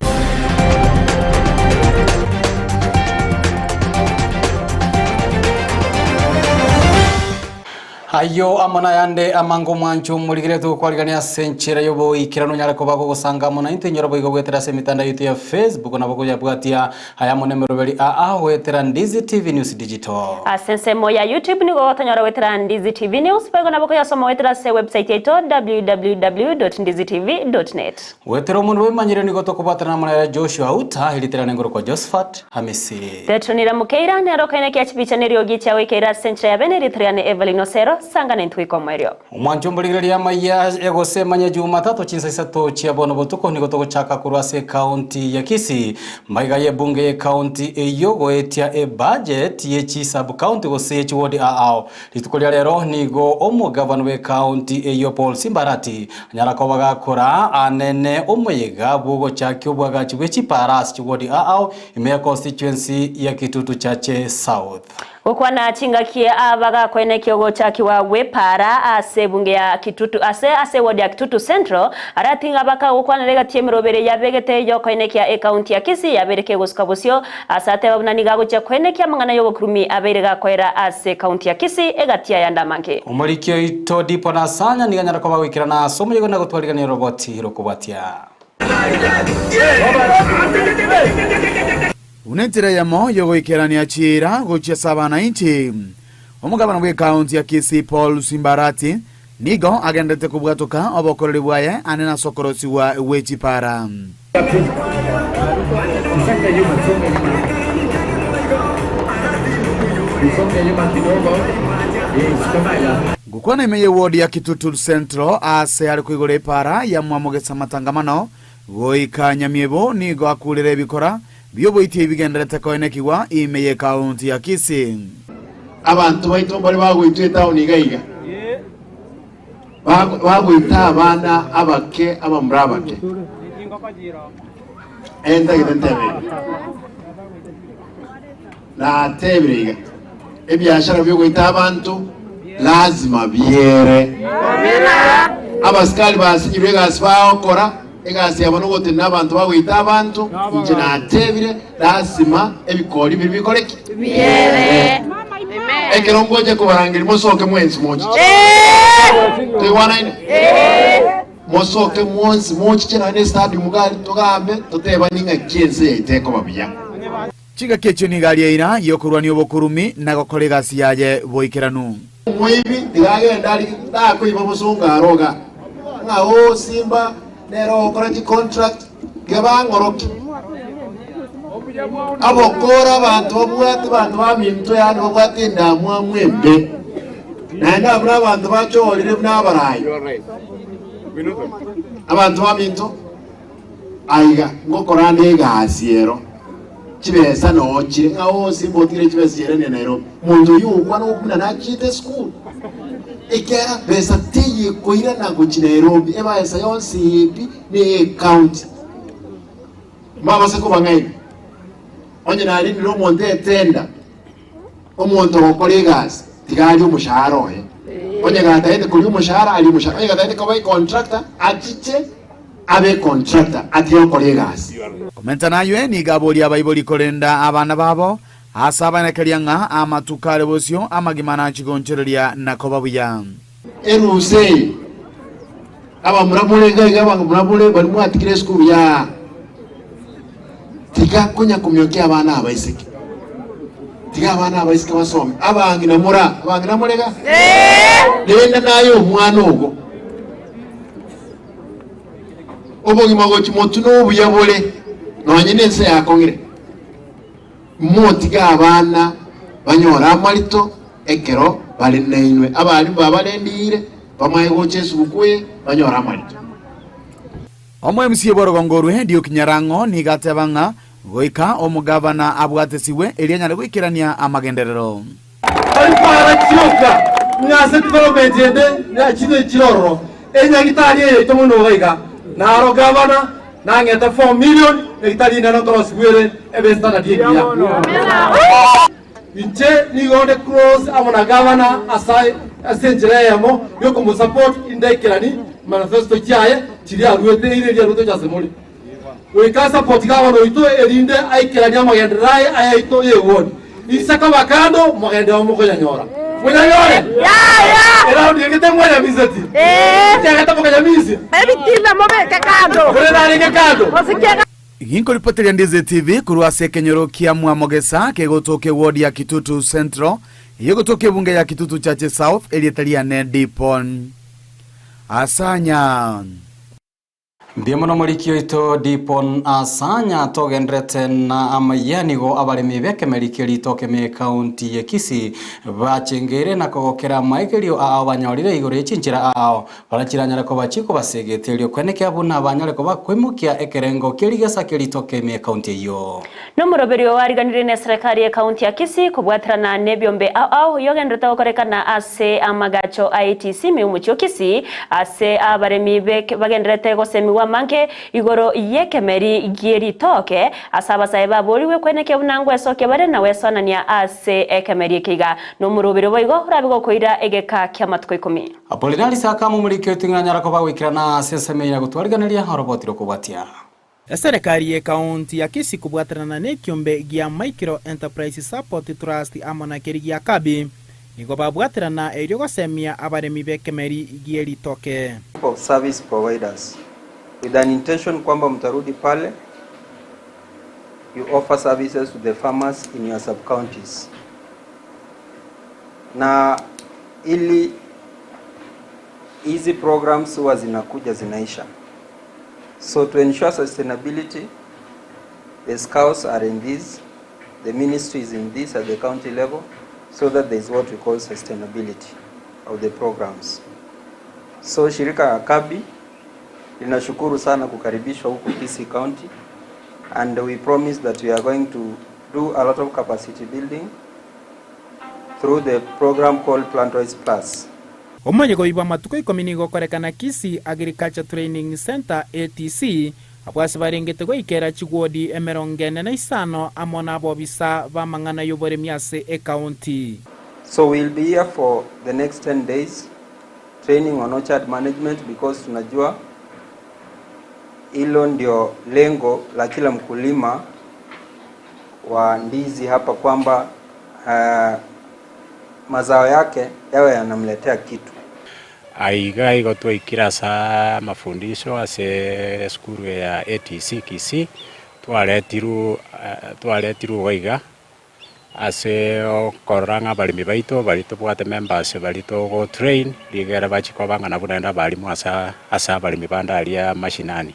Ayio amo nayande amange omwancho omorigereria togokwarigania ase enchera y'oboikeranu onyare koba gogosanga amo naintwe inyora boigo goetera ase emitandao yaito ya Facebook nabo koyabwatia aya amo nemeroberi aa goetera Ndizi TV News Digital. Ase ensemo ya YouTube nigo ogotonyora goetera Ndizi TV News boigo nabo koyasoma goetera ase website yaito www.ndizitv.net. Goetera omonto bw'emanyire nigo tokobwatana amo nere Joshua Auta, erieta riane ngorokwa Josephat Hamisi. Petronila Mukeira nere okainakia chibicha neriogi chiagoikeire ase enchera ya bene erieta riane Evelyn Osero, sanga naintwe goika omoerio. Omwancho mborigereria amaiya gose emanye Jumatatu chinsa isato chia bono botuko nigo togochaka korwa ase ekaunti ya Kisii. Maiga y'ebunge y'ekaunti eyio goetia ebudget ye chi sub county gose ye chiwodi ao. Rituko ria rero nigo omogavana bw'ekaunti eyio Paul Simbarati anyara koba gakora anene omoyega bw'ogochakia obwagachi bwe chipara ase chiwodi ao ime ya constituency ya Kitutu Chache South. Gokwana chingaki abagakoenekia ogochakiwa gw'epaara ase ebunge ya Kitutu ase ase eward ya Kitutu Central, arating'a bakagokwanera egati y'emerobere yabegete y'okoenekia ecounty ya Kisii yabeire kegosuka bosio ase ateba buna nigo agochia koenekia amang'ana y'obokurumi abeire gakoera ase ecounty ya Kisii egati ayande amange. Omoriki oito Dipo Nasanya nigo anyare koba goikerana ase omoyega na gotwarigania oroboti rokobwatia. Buna enchera eyemo y'ogoikerania chiira gochia ase abanainchi, omogabana bw'ekaunti ya Kisii Paul Simbarati nigo agenderete kobwatoka obokoreri bwaye ane nase okorosigwa gwe chipara. Gokwana ime y'eward ya Kitutu Central aase are koigora epara ya Mwamogesa Matangamano Goika Nyamiebo nigo akurire ebikora bi'oboitia ebigenderete koenekigwa ime y'ekaunti ya Kisii. Abanto baito mbare bagoitwa etaoni iga iga, bagoita abana abake abamura abake. Entagete ntebe iga. Natebire iga, ebiashara bi'ogoita abanto lazima biere. Abasikari basinyirwe egasi bagokora, egasi yabo nogotenena abanto bagoita abanto. Inche natebire, lasima ebikori biria bikore ki? Biere. Ekero ngocha kobarangeria mosoke mwensi mochiche. Toigwanaine? Mosoke mwensi mochiche nonya ne stadium iga aria togambe totebanie ng'aki ense yaito ekoba buya. Chingaki echio nigo aria eira y'okorwania obokurumi na gokora egasi yaye boikeranu. Omoibi tiga agende aria takoiba bosongo aro iga, ng'a oo Simba nere ogokora chicontract, tiga bang'orokie. Abokora abanto babwate abanto baminto yaani babwate endamwamu embe, naende abwo nabanto bachorire buna abarai. Abanto baminto. Aiga ngokora nde egasi ero, chibesa noo chire, ng'a oo Simba otigire chibesa chiairania Nairobi. Monto oyio ogokwana buna nachiete esukuru, ekiagera besa teiyo ekoirana gochia Nairobi, ebesa yonsi pi ne eye ecounty. Mbabase kobang'aina, onye narendire omonto etender, omonto ogokora egasi tiga arie omoshahara oye, onye gatagete koria omoshahara arie omoshahara, onye gatagete koba econtractor achiche. Abe contractor atige gokora egasi. Komenta naywe nigo aborie abaibori korenda abana babo ase abaenekeria ng'a amatuko are bosio amagima nachie gonchoreria na koba buya. Erusa eye, abamura more iga iga abamura more baria mwatigire esukuru yaa, tiga konya komiokia abana abaiseke, tiga abana abaiseke basome, abang'ina more aa, abang'ina more iga? Renda naye omwana ogo. Obogima gochia motwe nobuya bore, nonye nense yakong'ire. Motige abana banyore amarito ekero bare nainwe. Abalimu babarendire, bamaye gocha esuguku eye, banyore amarito. Omo-MC bw'orogongo orwe Duke Nyarang'o nigo ateba ng'a goika omogavana abwatesigwe erio anyare goikerania amagenderero. Tari kwara chioka ng'a ase development ende chinde chire ororo. Enyagitari eye yaito mono iga iga naro gavana nang'ete 4 million nyagitari inene nkorosigwa ere ebe standard engiya. Inche nigo nde close amo na gavana ase ase enchera eyemo yokomosupport indaikerani manifesto chiaye chiria aruete eira eria aruete gocha ase more. Goika asupport gavana oito erinde aikeranie amagenderero aye ayaito ye ward. Inse koba kando mogende oo mokonyanyora. Monyanyore? Eraundi eye temwanyamiseti? Ekiagera mokanyamisia? Ebitina mobeke kando. Korende arenge kando. Ginkoripoteria Ndizi TV korwa ase ekenyoro kia Mwamogesa kegotoka eward ya Kitutu Central eyegotoka ebunge ya Kitutu Chache South erieta riane Dipon Asanya. Mbuya mono omoriki oito Dipon Asanya togenderete na amaiya nigo abaremi b'ekemeri kia ritoke me ekaunti ya Kisii bachengeire na kogokera amaigerio ao banyorire igoro ye chinchera ao baria chiranyare koba chikobasegete erio kwenekea buna banyare koba koimokia ekerengo kia rigesa kia ritoke ime ekaunti eyio. Nomoroberio oariganirie neserekari y'ekaunti ya Kisii kobwaterana nebiombe ao ao yogenderete gokorekana ase amagacho a ATC ime y'omochie o Kisii ase abaremi bagenderete gosemigwa. gosemigwa amange igoro y'ekemeri gi'eritoke ase abasae baborigwe kwenekia buna ngwesokia bare na gwesonania ase ekemeri eke iga. Nomoroberi boigo orabe gokoira egeka ki'amatuko ikomi. Apolinari Sakamu omoriki oting'anyara koba goikerana ase ensemo eye na gotwariganeria oroboti rokobwatia. Eserekari y'Ekaunti ya Kisii kobwaterana n'ekiombe gia Micro Enterprise Support Trust amo na keria gia Kabi nigo babwaterana erio gosemia abaremi b'ekemeri gie ritoke. Of service providers with an intention kwamba mtarudi pale you offer services to the farmers in your sub counties na ili hizi programs huwa zinakuja zinaisha so to ensure sustainability the scouts are in this the ministry is in this at the county level so that there is what we call sustainability of the programs so shirika ya Kabi linashukuru sana kukaribishwa huku Kisii County and we promise that we are going to do a lot of capacity building through the program called Plantwise Plus. Omoyega oyio bw'amatuko ikomi nigo okorekana Kisii Agriculture Training Centre, ATC, abwo ase barengete goikera chigwodi emerongo ene na isano amo nabobisa b'amang'ana y'oboremi ase ekaunti. So we'll be here for the next 10 days training on orchard management because tunajua hilo ndio lengo la kila mkulima wa ndizi hapa kwamba mazao yake yawe yanamletea kitu. Aiga igo twaikire ase amafundisho ase esukuru ya ATC Kisii, twaretirwe twaretirwe iga iga ase okorora ng'a abaremi baito baria tobwate members baria togo train rigere bachie koba ng'a nabwo naende abarimu asa ase abaremi bande aria mashinani.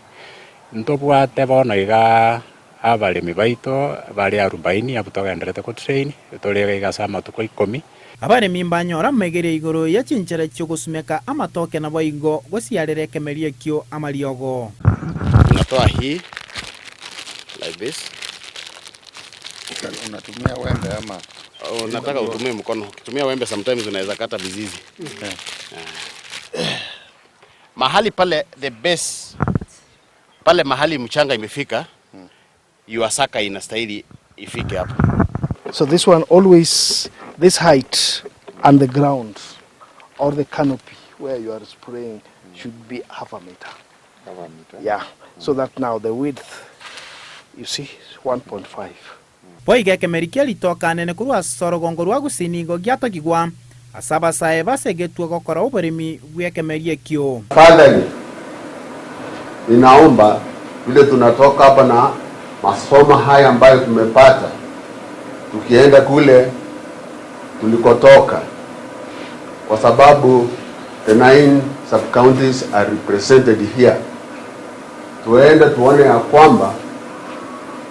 Ntobwate bono iga abaremi baito bare arubaini abwo togenderete ko train, tore iga iga ase amatuko ikomi. Abaremi mbanyore amaigerio igoro ye chinchera chi'ogosumeka amatoke naboigo gosiarera ekemeri ekio amariogo. Unatoa hii like this. Unatumia wembe ama Unataka utumie mkono. Ukitumia wembe sometimes unaweza kata mizizi. Mahali pale the base pale mahali mchanga imefika, your saka inastahili ifike hapo. So this one always, this height and the ground or the canopy where you are spraying should be half a meter. Half a meter. Yeah, so that now the width, you see, 1.5. Boigo ekemeri kia ritoka nene korwa ase orogongo rwa Gusii nigo giatogigwa ase abasae basegetwe gokora oboremi bw'ekemeri ekio. Tafadhali, ninaomba vile tunatoka hapa na masomo haya ambayo tumepata, tukienda kule tulikotoka, kwa sababu the nine sub counties are represented here, tuende tuone ya kwamba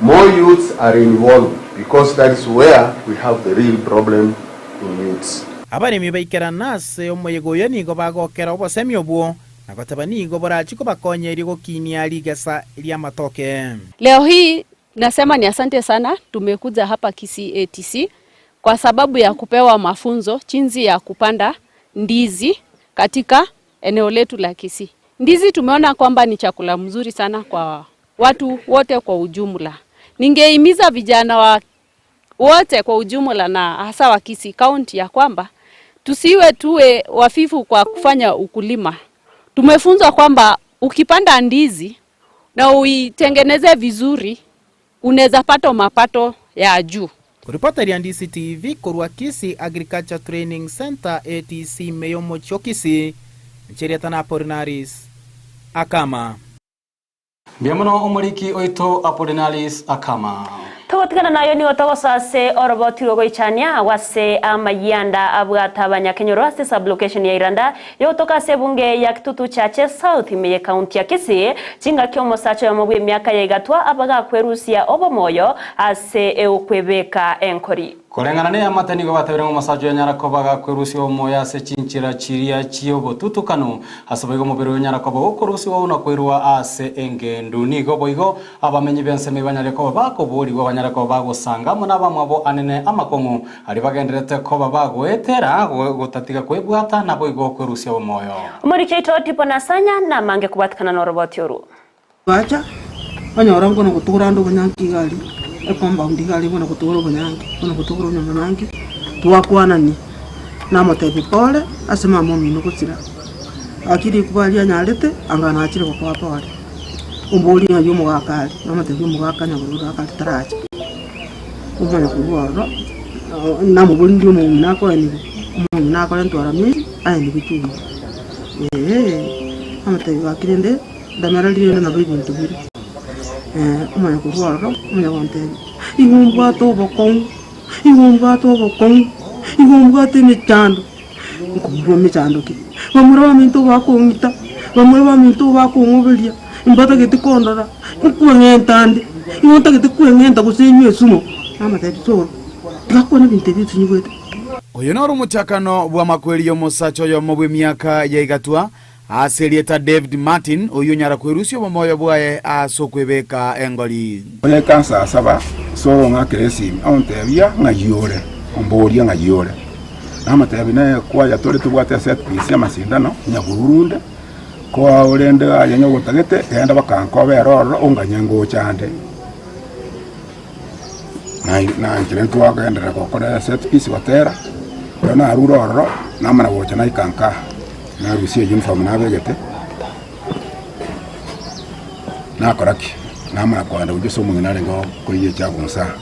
more youths are involved because that is where we have the real problem in youths. Abaremi baikerana ase omoyega oyo nigo bagokera obosemi obwo na goteba nigo borachie kobakonya erio gokinia rigesa ri'amatoke. Leo hii nasema ni asante sana, tumekuja hapa Kisii ATC kwa sababu ya kupewa mafunzo jinsi ya kupanda ndizi katika eneo letu la Kisii. Ndizi tumeona kwamba ni chakula mzuri sana kwa watu wote kwa ujumla. Ningehimiza vijana wa wote kwa ujumla na hasa wa Kisii County ya kwamba tusiwe tuwe wafifu kwa kufanya ukulima. Tumefunzwa kwamba ukipanda ndizi na uitengeneze vizuri unaweza pata mapato ya juu. Koripota ria DCTV korwa Kisii Agriculture Training Center ATC meyomo Kisii ncherietana Apollinaris Akama. Mbuya mono omoriki oito Apollinaris Akama. Togotigana nayo nigo togosoa ase oroboti rogoichania agwase amayianda abwata abanyakenyoro ase sublocation ya Iranda yogotoka ase ebunge ya Kitutu Chache South ime county ya Kisii chingaki omosacha oyomo bwa emiaka ya igatwa abagakwerusia obomoyo ase eokwebeka enkori. Koreng'ana na amate nigo batabire omosacha oyo nyara koba gakwerusia omoyo ase chinchera chiria chiobotutukanu ase boigo omobere oyo nyara koba gokorusiwa na koirwa ase engendu nigo boigo abamenyi b'ensemo banyare koba bakoborigwa banyare koba bagosanga amo na abamwabo anene amakong'u ari bagenderete koba bagoetera gotatiga kwebwata na boigo kwerusia omoyo. Omoriki oito Tipo Nasanya namange kobwatikana na oroboti oru. Acha, onyora nkona gotugora ande obonyanki iga aria, ecompound iga aria nkona gotugora obonyanki, nkona gotugora onye omonyanki, twakwanania, namotebia pore ase mama omino gosira, gaki rikuba aria anyarete, anga nachire gokoa pore. Omborie ng'ai omogaka are, namotebia omogaka nyabororo akare taracha, omanye korwa ororo, namoborie omong'ina akoenigwa, omong'ina akorentwa aramisi, aenigwe chuma, eeh, namotebia gaki rende. Ndamera rende nabo ebinto bire, omanye korwa ororo, omanye gontebia, igo mbwate obokong'u, igo mbwate obokong'u, igo mbwate emechando, nkomorua emechando ki? Bamura baminto bakong'ita, bamura baminto bakong'oberia, mbatageti kondora, nkweng'enta nde, igo ntagete kweng'enta gose enywe esumo, namotebia soro, tiga kwana ebinto ebi osinyigwete. Oyo noro omochakano bw'amakweri y'omosacha oyomo bw'emiaka ya igatwa Ase erieta David Martin, oyio onyara kwerusia obomoyo bwaye ase okwebeka engori. Onye kansasaba, soro ng'akere esimi, ontebia ng'ai ore, omboria ng'ai ore. Namotebia naye kwaya tore tobwate eset piece y'amasindano, nyabururunde, koa orende aye onye ogotagete, genda bakankoba ere ororo onganye ngocha ande. Nanchire ntwagenderera gokora eset piece gotera, ekero narure ororo, namana gocha naika nka. Narusia uniform nabegete, nakora ki? Namanya kogenda gochia ase omong'ina arenge koiyia echagunsa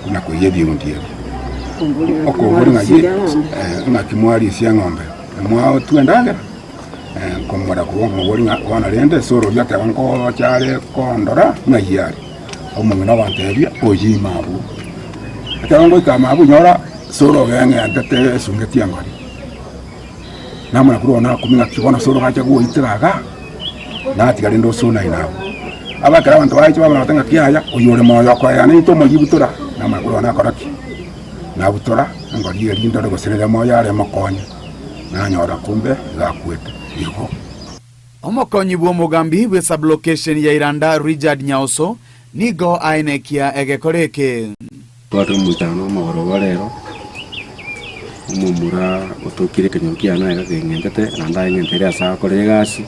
buna koiyia ebiundi ebi. Okoboria ng'aki ng'aki mwarisia eng'ombe, mwatwa endagera? Nkomora korwa nkomoboria ng'a bono rende ase ororia ekero ngocha are kondora ng'ai are? Omong'ina ogantebia oyio ime abwo. Ekero ngoika ime abwo nyora ase orogeng'entete esungeti engori. Namanya korwa bono nakumia ng'aki bono ase orogacha gwoitera iga, natiga rende osona ime abwo. Aba ekero abanto baicha bamanya goteba ng'aki yaya, oyio ore moyo okoeana intwe omoyibutora, namanya korwa bono nakora ki? Nabutora engori eria ndore gose rere moyo are mokonye, nanyora kumbe iga akwete igo. Omokonyi bw'omogambi bwe sublocation ya Iranda Richard Nyaoso nigo aenekia egekora eke. Tware omoichano omogoroba rero, omomura otokire ekenyoro kiane aye gakeng'entete, naende aeng'enteire ase agokora egasi,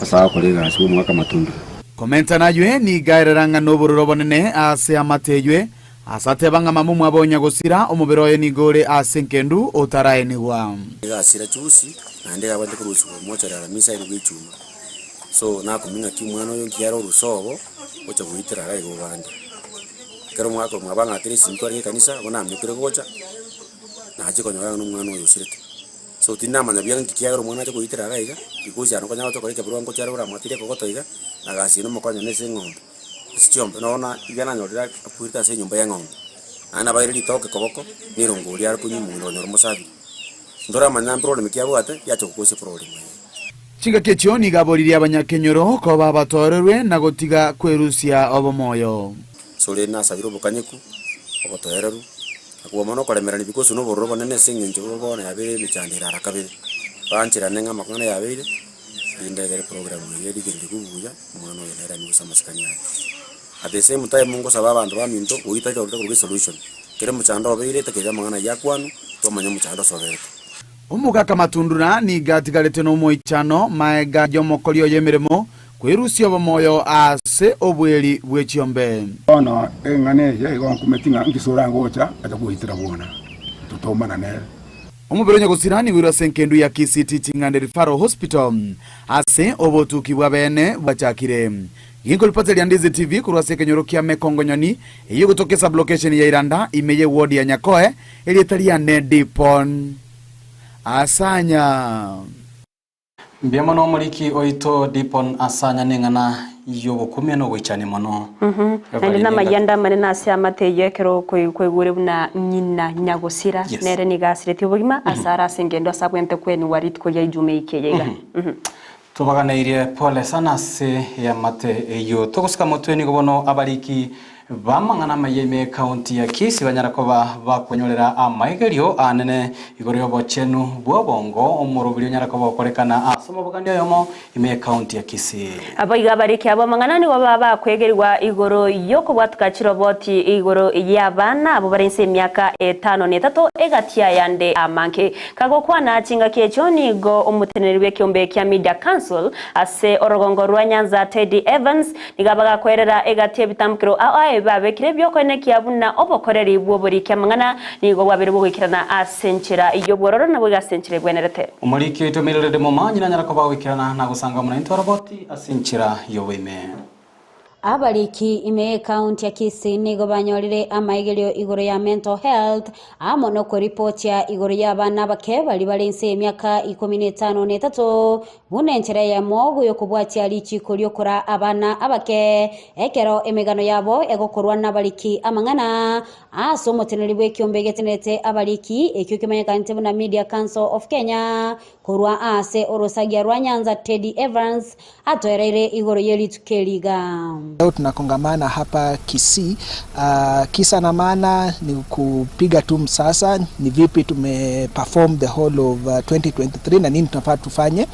ase agokora egasi bw'omogaka Matundura. Komenta naywe nigo aerera ng'a nobororo obonene ase amate eywe, ase ateba ng'a mama omwabo onya gosira, omobere oye nigo ore ase enkendu otaraenigwa. Iga asira chusi, naende iga abwenerete korusigwa omochori aramisi airwe echuma. So nakumia ng'aki omwana oyo nki are orusa obo, ocha goitera iga igo bande. Ekero omwaka omwe abang'akire esimi twarenge ekanisa, abwo namekire gocha, nachia konyora ng'a nomwana oyo osirete. So tindamanya buya nki kiagera omwana acha koitera iga iga, because aye nokonyara gocha gokora ekebarua ngochia are oramwatire ekogoto iga, na gasi eye nomokonye na ase eng'ombe, ase chiombe. Nonya na iga nanyorire akwete ase enyomba ya eng'ombe, naende nabaeire ritoke koboko, na erongori are konywa omong'ina okonyora omosabiri. Ntoramanya mproremi ki abwate, yacha gokosia proremu eye. Chingaki echio nigo aboririe abanyakenyoro koba abatoorerwe na gotiga kwerusia obomoyo. Asore nasabire obokanyeku, obotoereru, na kobua mono okoremerania bikosu na obororo obonene ase engencho bono yabeire emechando ere ara kabere. Bancherane ng'a amakong'u yabeire, rinde egere program eye erigereria buya, omwana oyo nere anywe ase amasikani aye. At the same time ngosaba abanto baminto, goita ekero tokoruga esolution, kera omochando obeire takeire amang'ana ayio akwanwe, twamanya omochando ase oberete. Omogaka Matundura nigo atigarete nomoichano maega y'omokori oye emeremo kwerusia obomoyo ase obweri bwe chiombe. Bono eng'ana eye igo nkumeti ng'a nkisore ngocha acha goitera bwona, totomana nere. Omobere o nyagosira nigo ase engendu ya Kisii Teaching and Referral Hospital ase obotuki bwa bene bwachakire. Ginkoripota eria Ndizi TV korwa ase ekenyoro kia Mekongonyoni eyio egotoka esublocation ya Iranda ime ye ward ya Nyakoe erieta riane Dipon Asanya. Mbuya mono omoriki oito Dipon Asanya neng'ana yogokumia na ogoichania mono. Naende namayanda amanene ase amate eyio ekero kwaigure buna ng'ina nyagosira nere nigo asiretie obogima ase are ase engendo ase abwenerete kwenigwa rituko ria Ijumaa eke eye iga. Tobaganeirie pole sana ase eamate eyio. Togosika motwe nigo bono abariki. B'amang'ana amaya ime ekaunti ya Kisii banyara koba bakonyorera amaigerio anene igoro y'obochenu bw'obongo omorobiri onyara koba okorekana ase omobogani oyomo ime ekaunti ya Kisii. Boigo abariki abwo amang'ana nigo baba bakwegerigwa igoro y'okobwatuka chiroboti igoro y'abana abwo bare inse y'emiaka etano na etato egati y'ayande amange. Kagokwana chingaki echio nigo omoteneneri bw'ekeombe kia Media Council ase orogongo rwa Nyanza Teddy Evans Nigo abagakoerera egati y'ebitambukero ao aye babekire ebi'okoenekia buna obokoreri bw'oboriki amang'ana nigo bwabeire bogoikerana ase enchera y'obwororo na boigo ase enchera egwenerete. Omoriki oito Mildred Momanyi nanyara koba goikerana na gosanga buna intwe roboti ase enchera y'oboime. Abariki ime y'ekaunti ya Kisii nigo banyorire amaigerio igoro ya mental health amo nokoripotia igoro y'abana abake baria bare inse y'emiaka ikomi na etano na etato Buna enchera eyemo y'okobwatia richiiko ri'okoraa abana abake, ekero emegano yabo egokorwa nabariki amang'ana, ase omoteneneri bw'ekiombe getenerete abariki, ekio kemanyekanete buna Media Council of Kenya, korwa aase orosagia rwa Nyanza Teddy Evans atoereire igoro ye rituko eri iga. Leo tunakongamana hapa Kisii. Kisa na maana ni kupiga tu msasa ni vipi tume perform the whole of 2023 na nini tunafaa tufanye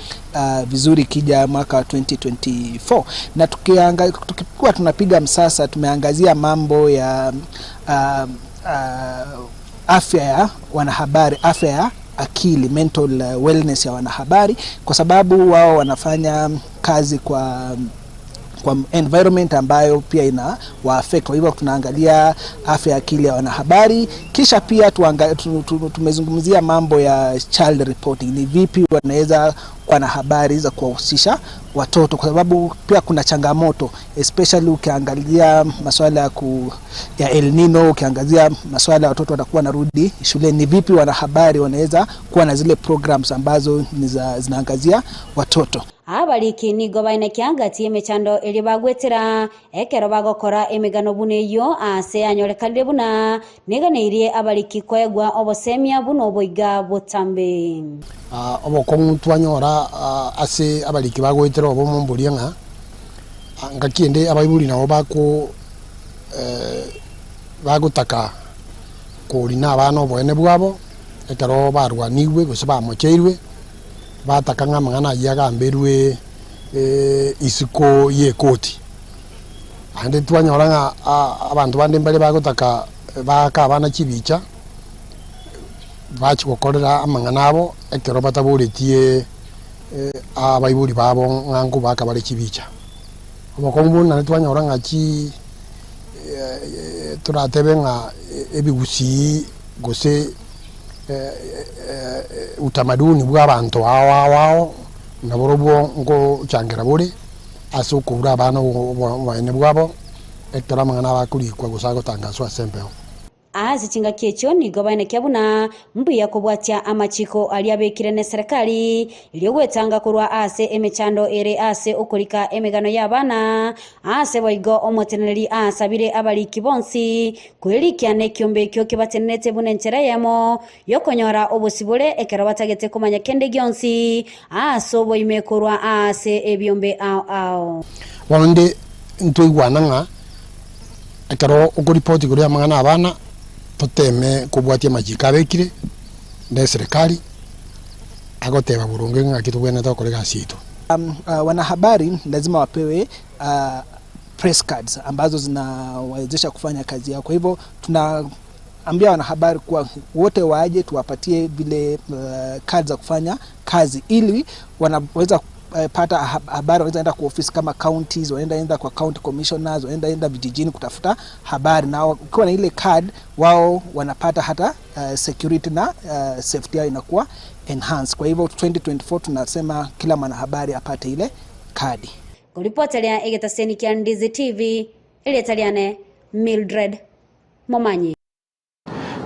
vizuri ikija mwaka wa 2024 na tukianga, tukikuwa tunapiga msasa tumeangazia mambo ya afya ya wanahabari, afya ya akili, mental wellness ya wanahabari, kwa sababu wao wanafanya kazi kwa kwa environment ambayo pia ina wa affect. Kwa hivyo tunaangalia afya ya akili ya wanahabari, kisha pia tuanga, tu, tu, tumezungumzia mambo ya child reporting, ni vipi wanaweza kuwa na habari za kuwahusisha watoto, kwa sababu pia kuna changamoto especially ukiangalia masuala ya, ku, ya El Nino, ukiangazia masuala ya watoto watakuwa narudi shuleni, ni vipi wanahabari wanaweza kuwa na zile programs ambazo ni za, zinaangazia watoto. Abariki nigo baenekia ngati y'emechando eria bagwetera ekero bagokora emegano buna eyio, aase yanyorekanire buna neganeirie abariki koegwa obosemia buna oboiga botambe. Obokong'u twanyora ase abariki bagoetera obomo mboria ng'a ngaki ende abaibori nabo bako bagotaka korina abana oboene bwabo ekero barwanigwe gose bamocheirwe. Bataka ng'a amang'ana ayio agamberwe isiko y'ekoti. Naende twanyora ng'a abanto bande mbare bagotaka baake abana chibicha, bachie gokorera amang'ana abo ekero bataboretie abaibori babo ng'a nkobaaka bare chibicha. Obokong'u bonde naende twanyora ng'a chi toratebe ng'a ebigusii gose utamaduni bw'abanto ao ao ao, naborobwo ngochangera bore ase okoura abana oboene bwabo, ekero amang'ana abo akorikwa gose agotangaswa ase embeo. Ase chingaki echio nigo baenekia buna mbuya kobwatia amachiko aria abekire neserekari, erio gwetanga korwa ase emechando ere ase okorika emegano y'abana. Ase boigo omoteneneri asabire abariki bonsi Kwerikia nekiombe ekio kebatenenete buna enchera eyemo y'okonyora obosibore ekero batagete komanya kende gionsi ase oboime korwa aase ebiombe ao ao. Bono inde ntwaigwana ng'a ekero okoripoti igoro y'amang'ana abana, toteme kobwatia amachiko abekire na eserekari, agoteba boronge ng'aki tobwenerete gokora egasi yaito. Wanahabari lazima wapewe press cards ambazo zinawawezesha kufanya kazi yao. Kwa hivyo tunaambia wanahabari kuwa wote waje tuwapatie vile cards za kufanya kazi ili wanaweza pata habari, wanaweza enda kwa ofisi kama counties, wanaenda enda kwa county commissioners, wanaenda enda vijijini kutafuta habari, na ukiwa na ile card wao wanapata hata security na safety yao inakuwa enhanced. Kwa hivyo 2024 tunasema kila mwanahabari apate ile kadi. Koripoteria egetaseni kia Ndizi TV, erieta riane Mildred Momanyi.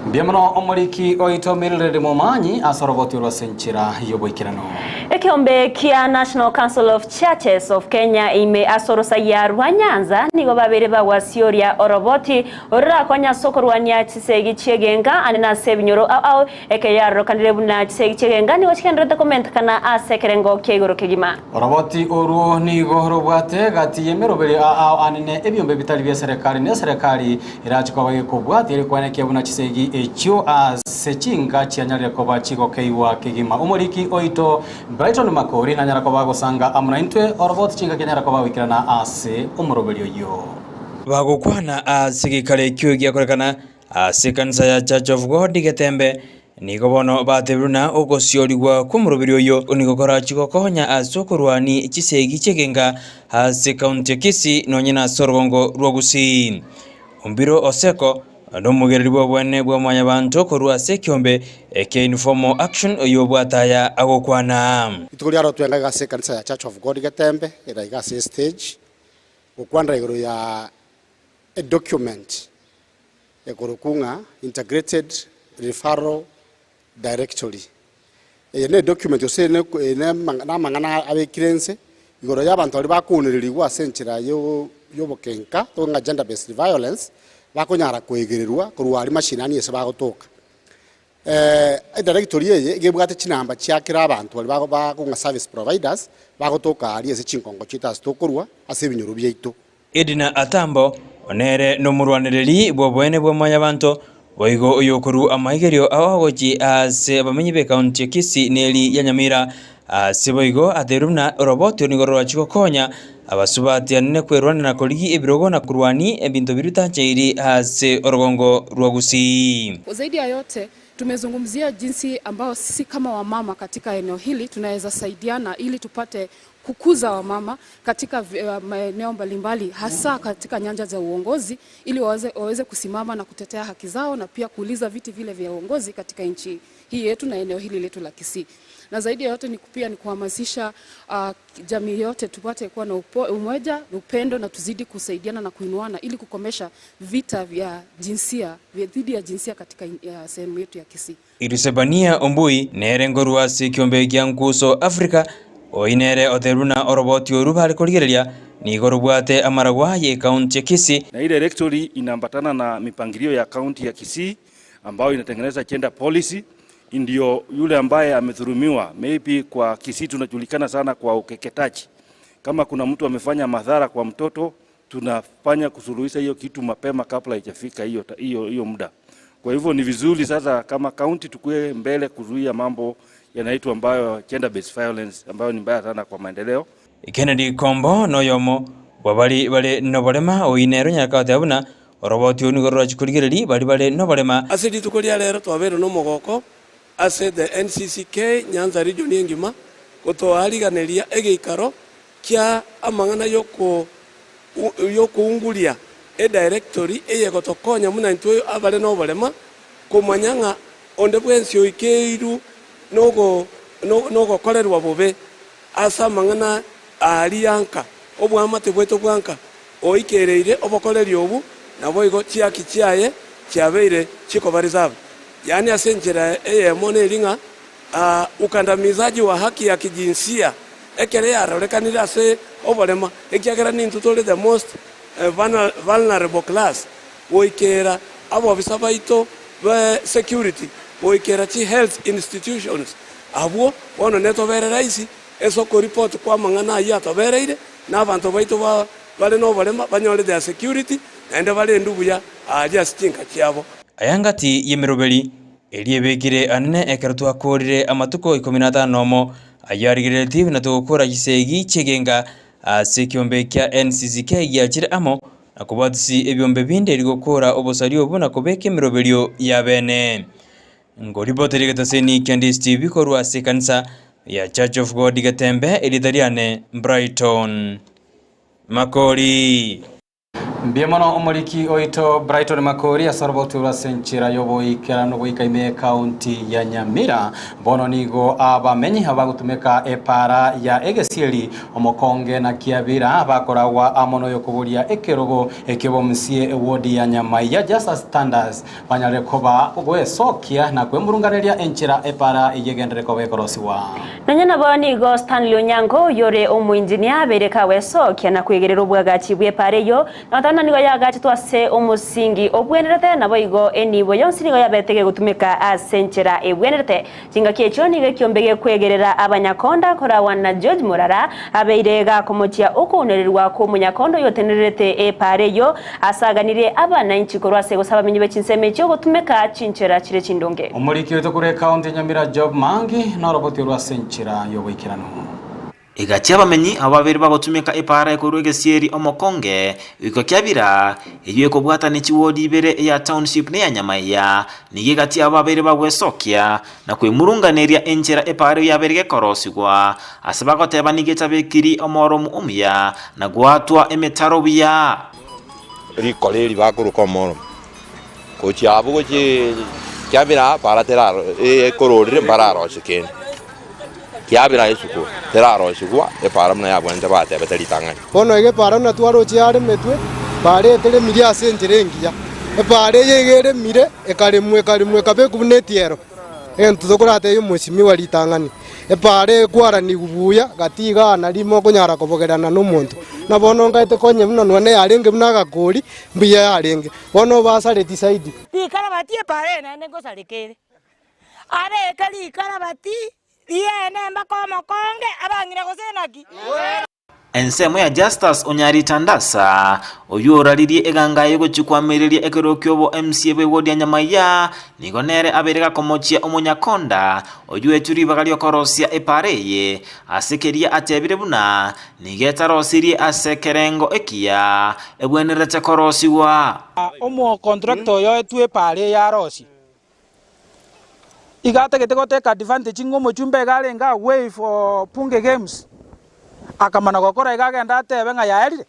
Mbuya mono omoriki oito Mildred Momanyi ase oroboti orwo ase enchera y'oboikeranu. Ekeombe kia National Council of Churches of Kenya ime ase orosaiya rwa Nyanza nigo babeire bagwasioria oroboti ororakonye ase okorwania chisegi chi'egenka ande nase ebinyoro ao ao Eke yarorekanire buna chisegi chi'egenka nigo chigendererete komentekana ase ekerengo kia igoro kegima. Oroboti orwo nigo robwate egati y'emeroberio ao anene ebiombe bitari bi'eserekari na eserekari erache koba gekobwatia erikwanekia buna chisegi echio ase chinka chianyarire koba chigokeigwa kegima. Omoriki oito Brighton Makori nanyara koba agosanga amo naintwe oroboti chingaki anyara koba agoikerana ase omoroberio oyio. Bagokwana ase egeikaro ekio giakorekana Ase ekanisa ya Church of God Getembe, nigo bono batebirwe na ogosiorigwa kw'omorobiri oyo nigo korachie gokonya ase okorwania chisegi chi'egenka ase ekaunti ya Kisii nonye nase orogongo rwa Gusii. Ombiro Oseko nomogereri bw'obwene bwa mwanyabanto korwa ase ekiombe ekia Informal Action oyio obwate aya agokwana. Rituko riaro twenga iga ase ekanisa ya Church of God Getembe, ere iga ase estage, gokwanera igoro ya edocument ekorokwa ng'a Integrated Referral Directory. Eye ne edocument gose eye ne namang'ana abekire inse igoro ya abanto baria bakounererigwa ase enchera yobokenka ng'a gender based violence, bakonyara koegererwa korwa aria mashinani ase bagotoka. Edirectory eye iga ebwate chinamba chia kera abanto baria bakong'a service providers bagotoka aria ase chinkongo chiaito ase tokorwa ase ebinyoro biaito. Edna Atambo, nere nomorwanereri bw'oboene bwa Mwanyabanto, boigo oyokorua amaigerio ao gochia ase abamenyi b'ekaunti ya Kisii na eri ya Nyamira. Ase boigo atebirie buna oroboti oro nigo rorachie gokonya abasubati anene kwerwanera korigia ebirogo na korwania ebinto biria bitancheiri ase orogongo rwa Gusii. Zaidi ya yote tumezungumzia jinsi ambao sisi kama wamama katika eneo hili tunaweza saidiana ili tupate kukuza wamama katika maeneo mbalimbali hasa katika nyanja za uongozi ili waweze, waweze kusimama na kutetea haki zao na pia kuuliza viti vile vya uongozi katika nchi hii yetu na eneo hili letu la Kisii. Na zaidi ya yote ni pia ni kuhamasisha jamii yote tupate kuwa na umoja, upendo na tuzidi kusaidiana na kuinuana ili kukomesha vita vya jinsia dhidi ya jinsia katika sehemu yetu ya Kisii. Irisebania Ombui nere nkorwa ase ekiombe gia Nkuso Africa, oyio nere otebirie buna oroboti orwo bare korigereria nigo robwate amaragwa y'ecounty ya Kisii. Na hii directory inaambatana na mipangilio ya kaunti ya Kisii ambayo inatengeneza gender policy, ndio yule ambaye amedhulumiwa, maybe kwa Kisii tunajulikana sana kwa ukeketaji. Kama kuna mtu amefanya madhara kwa mtoto, tunafanya kusuluhisha hiyo kitu mapema kabla haijafika hiyo hiyo hiyo muda. Kwa hivyo ni vizuri sasa kama county tukue mbele kuzuia mambo yanaitwa ambayo gender based violence ambayo ni mbaya sana kwa maendeleo. Kennedy Kombo noyomo bwa baria bare noborema, oyio nere onyare goteba buna oroboti orwo nigo rorachie korigereria baria bare noborema. Ase rituko ria rero twabeire nomogoko ase the NCCK Nyanza Region engima gotoariganeria egeikaro kia amang'ana y'okounguria edirectory eyegotokonya buna intwe abare noborema komanya ng'a onde bwensi oikeirwe nogokorerwa bobe ase amang'ana aaria nka oboamate bwaito bwa nka oikereire obokoreri obu, naboigo chiaki chiaye chiabeire chikoba reserved, yaani ase enchera eyemo neri ng'a Ukandamizaji wa haki ya kijinsia ekero yarorekanire ase oborema, ekiagera nintwe tore the most vulnerable class, goikera abobisa baito be security, goikera chi health institutions, abwo bono netobere rahisi ase okoreport kwa amang'ana ayio atobereire, na abanto baito bare noborema banyore their security naende barendwe buya aaria ase chinka chiabo. Aya ngati y'emeroberi Erio ebekire anene ekero twakoorire amatuko ikomi na atano nomo, ayio arigereretie buna togokora chisegi chi'egenka ase ekiombe kia NCCK giachire amo na kobwatisi ebiombe binde erio gokora obosaria obo na kobeka emeroberio y'abene. Ngoripoteria egetaseni kia Ndisi TV korwa ase ekanisa ya Church of God Getembe, erieta riane Brighton Makori. Mbuya mono omoriki oito Brighton Makori ase oroboti orwo ase enchera y'oboikeranu goika ime y'ekaunti ya Nyamira. Bono nigo abamenyi abagotumeka epaara ya egesieri omokonge na kiabira bakoragwa amo noyokoboria ekerogo eki'obomusie ewodi ya Nyamaiya Justus Standards banyare koba gwesokia na kwemurunganeria enchera epaara eyio egenderere koba ekorosigwa. Nonya nabo nigo Stanley Onyango oyore omoinjinia abeire kagwesokia na kwegerera obwagachi bw'epaara eyio, na goteba ng'a nigo yagachetwe ase omosingi obwenerete, naboigo enibo yonsi nigo yabete gegotumeka ase enchera ebwenerete. Chingaki echio nigo ekiombe gekwegerera abanyakonda koragwa na George Morara abeire gakomochia okounererwa kw'omonyakonda oyotenererete epaara eyio asaganirie abanainchi korwa ase gose abamenyi be chinsemo echio gotumeka chinchera chire chindonge. Omoriki oito korwa ekaunti ya Nyamira Job Mangi noroboti orwo ase enchera y'oboikeranu. Egachia abamenyi abo babere bagotumeka epaara ekorwa egesieri omokonge goika kiabira, eyio ekobwata ne chiwodi ibere eya Township na eya Nyamaiya, nigo egati abo babere bagwesokia na kwemurunganeria enchera epaara eyio yabeire gekorosigwa, ase bagoteba nigo etabekiri omoromu omuya na goatwa emetaro buya. Rikora eri bakoroka omoromu gochia abwo gochia kiabera bara teraro ekororire mbararose kende. Kiabera isiko terarosigwa epaara buna yabwenerete batebete ritang'ani. Bono iga epaara buna twaroche yaremetwe, epaara eye teremirie ase enchera engiya. Epaara eye iga eremire, ekaremwa ekaremwa ekabekwa buna etiero. Egento tokoratebie omosimiwa ritang'ani, epaara ekwaranigwe buya gati igaa nario mokonyara kobogerana nomonto. Na bono nkaete konya buna nonya yarenge buna agakori, mbuya yarenge. Bono obasareti zaidi. Rikarabati epaara eye naende ngosareka ere. Abeke rikarabati ri'ene mpaka omokonge, abang'ina gose naki? Ensemo ya Justus Onyari Tandasa, oyio oraririe eganga aye gochia koamereria ekerero ki'obo MCA bw'ewodi ya Nyamaiya, nigo nere abeire gakomochia omonyakonda oyio oetwe ribaga ri'okorosia epaara eye, ase keria atebire buna nigo etarosirie ase ekerengo ekiya ebwenerete korosigwa. Omokontrakta oyo oetwe epaara eye arosie. Iga atagete gotake advantage ng'a omochumba iga arenge away for bunge games, akamana gokora iga agende atebe ng'a yaerire.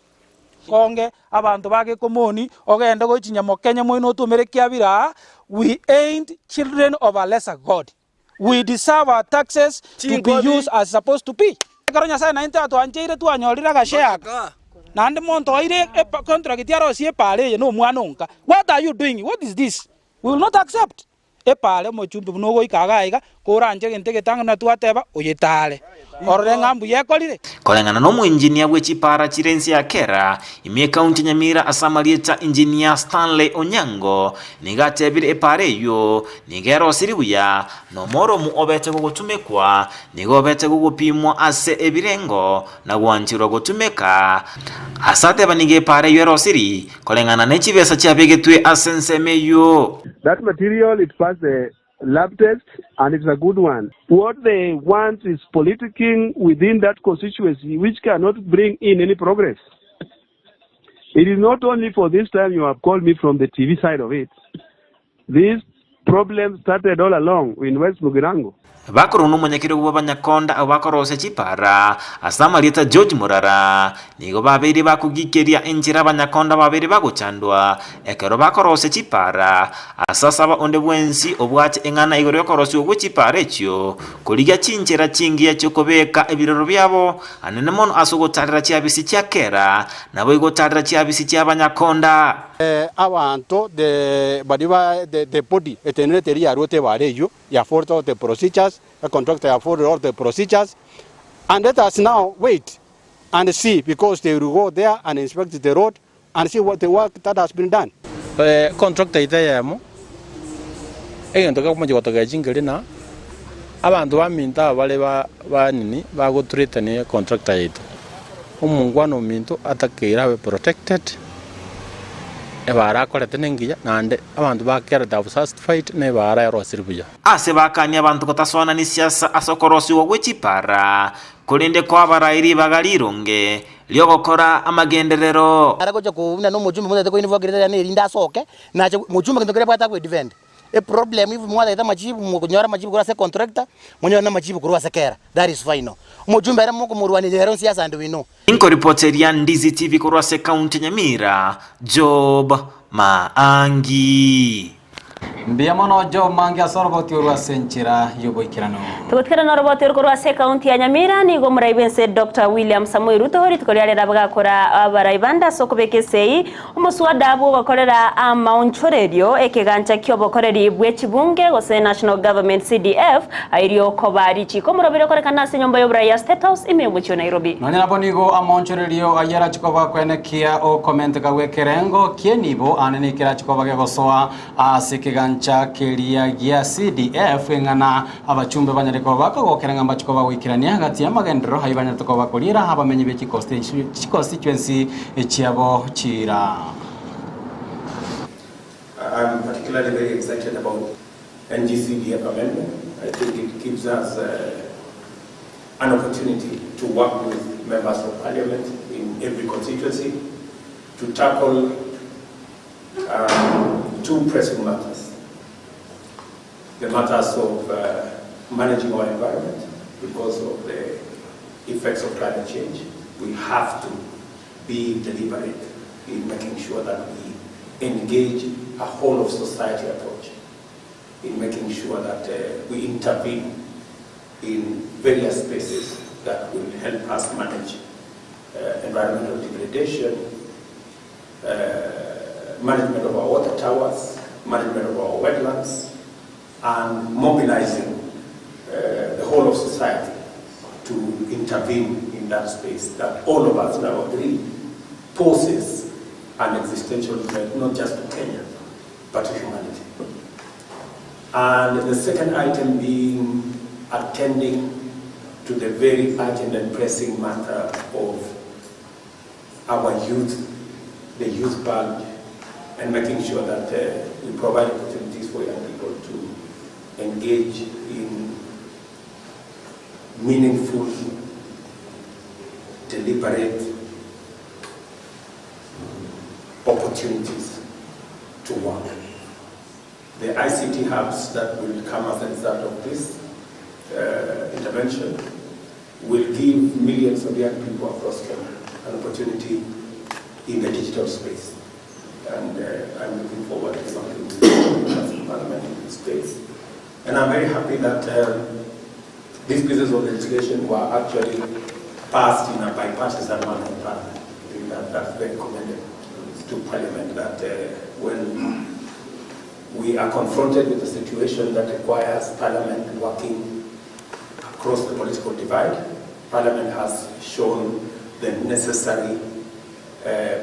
Konge abanto ba Gekomoni ogende gochia Nyamokenye moino otomere kiabire aa, we ain't children of a lesser God, we deserve our taxes to be used as supposed to be. Ekero Nyasae naintwe atwancheire twanyorire agashare aka, naende monto oire contract arosie epaara eye nomwana onka, what are you doing, what is this? We will not accept! Epaare omochumbi buna ogoika iga aiga, koranche egento egetang'ani buna twateba, oyetaare, orore ng'a mbuya ekorire. Koreng'ana nomoengineer bwe chipaara chire ense ya Kera, ime ekaunti ya Nyamira ase amarieta Engineer Stanley Onyango, nigo atebire epaara eyio nigo erosiri buya na omoromu obete gogotumekwa nigo obete gogopimwa ase ebirengo na gwancherwa gotumeka ase ateba nigo epaara eyio erosiri Koreng'ana ne chibesa chiabegetwe ase ensemo eyio. That material it passed the lab test and it's a good one. What they want is politicking within that constituency which cannot bring in any progress. It is not only for this time you have called me from the TV side of it. This problem started all along in West Mugirango. Bakorwa nomonyakerogo bw'abanyakonda abwo bakorosia chipara ase amarieta George Murara, nigo babeire bakogikeria enchera abanyakonda babeire bagochandwa ekero bakorosia chipara, ase asaba onde bwensi obwate eng'ana igoro y'okorosigwa gwe chipara echio, korigia chinchera chingiya chi'okobeka ebirero biabo anene mono ase ogotarera chiabisi chia kera, naboigo gotarera chiabisi chi'abanyakonda. Abanto the baria ba the the body etenenerete eria yaruete ebara eyio ya followed all the procedures, a contractor ya followed all the procedures and let us now wait and see because they will go there and inspect the road and see what the work that has been done. Contractor yaito eyemo, egento gekomochia gotogecha nkeri na abanto baminto aba bare ba ba nini bagothreaten contractor yaito. Omongwana ominto atakeire abe protected, ebaara akorete nengiya, naende abanto ba kera they have satisfied na ebaara yarosire buya. Ase bakania abanto gotasoana nesiasa ase okorosigwa gwe chipara, korende koabarae ribaga rironge ri'ogokora amagenderero. Are gocha kobuna nomochumbe motete koinvoke ritari riane erinde asoke, nache mochumbe gento keria abwate agoedefend. Eproblem if mwatagete amachibu mokonyora amachibu korwa ase econtractor, monyore na amachibu korwa ase kera, that is final. Omochumbe ere mokomorwania ere onsi ase and we know. Inkoripoteria Ndizi TV korwa ase ekaunti ya Nyamira, Job Maangi. Mbuya mono Job Maangi ase oroboti orwo ase enchera y'oboikeranu. Togotigana noroboti oro korwa ase ekaunti ya Nyamira, nigo omorai bw'ense Doctor William Samoei Ruto rituko riare rabagakora abarai bande ase okobeka esegi Omoswada bw'ogokorera amaonchorerio ekegancha ki'obokoreri bwe chibunge gose National Government CDF airio koba richiiko omoroberi okorekana ase enyomba y'oborai ya State House ime y'omochie o Nairobi. Nonya nabo nigo amaonchorerio ayio arachie koba koenekia okomenteka gw'ekerengo ki'enibo aane nekerachie koba gegosoa ase ekegancha keria gia CDF eng'ana abachumbe banyare koba bakogokera ng'a mbachie koba goikerania gati y'amagenderero ayio banyarete koba bakoriera abamenyi be chiconstituency chiabo chiira. I'm particularly very excited about NGCDF amendment. I think it gives us an opportunity to work with members of parliament in every constituency to tackle two pressing matters. The matters of managing our environment because of the effects of climate change. We have to be deliberate in making sure that we engage a whole of society approach in making sure that we intervene in various spaces that will help us manage environmental degradation, management of our water towers, management of our wetlands, and mobilizing the whole of society to intervene in that space that all of us now agree poses an existential threat not just to Kenya, but to humanity. And the second item being attending to the very urgent and pressing matter of our youth, the youth bulge, and making sure that we provide opportunities for young people to engage in meaningful, deliberate opportunities to work. The ICT hubs that will come as a result of this intervention will give millions of young people across Kenya an opportunity in the digital space. And I'm looking forward to working with the Parliament in this space. And I'm very happy that these pieces of legislation were actually passed in a bipartisan manner in Parliament. I think that that's very commendable to Parliament that when we are confronted with a situation that requires Parliament working across the political divide, Parliament has shown the necessary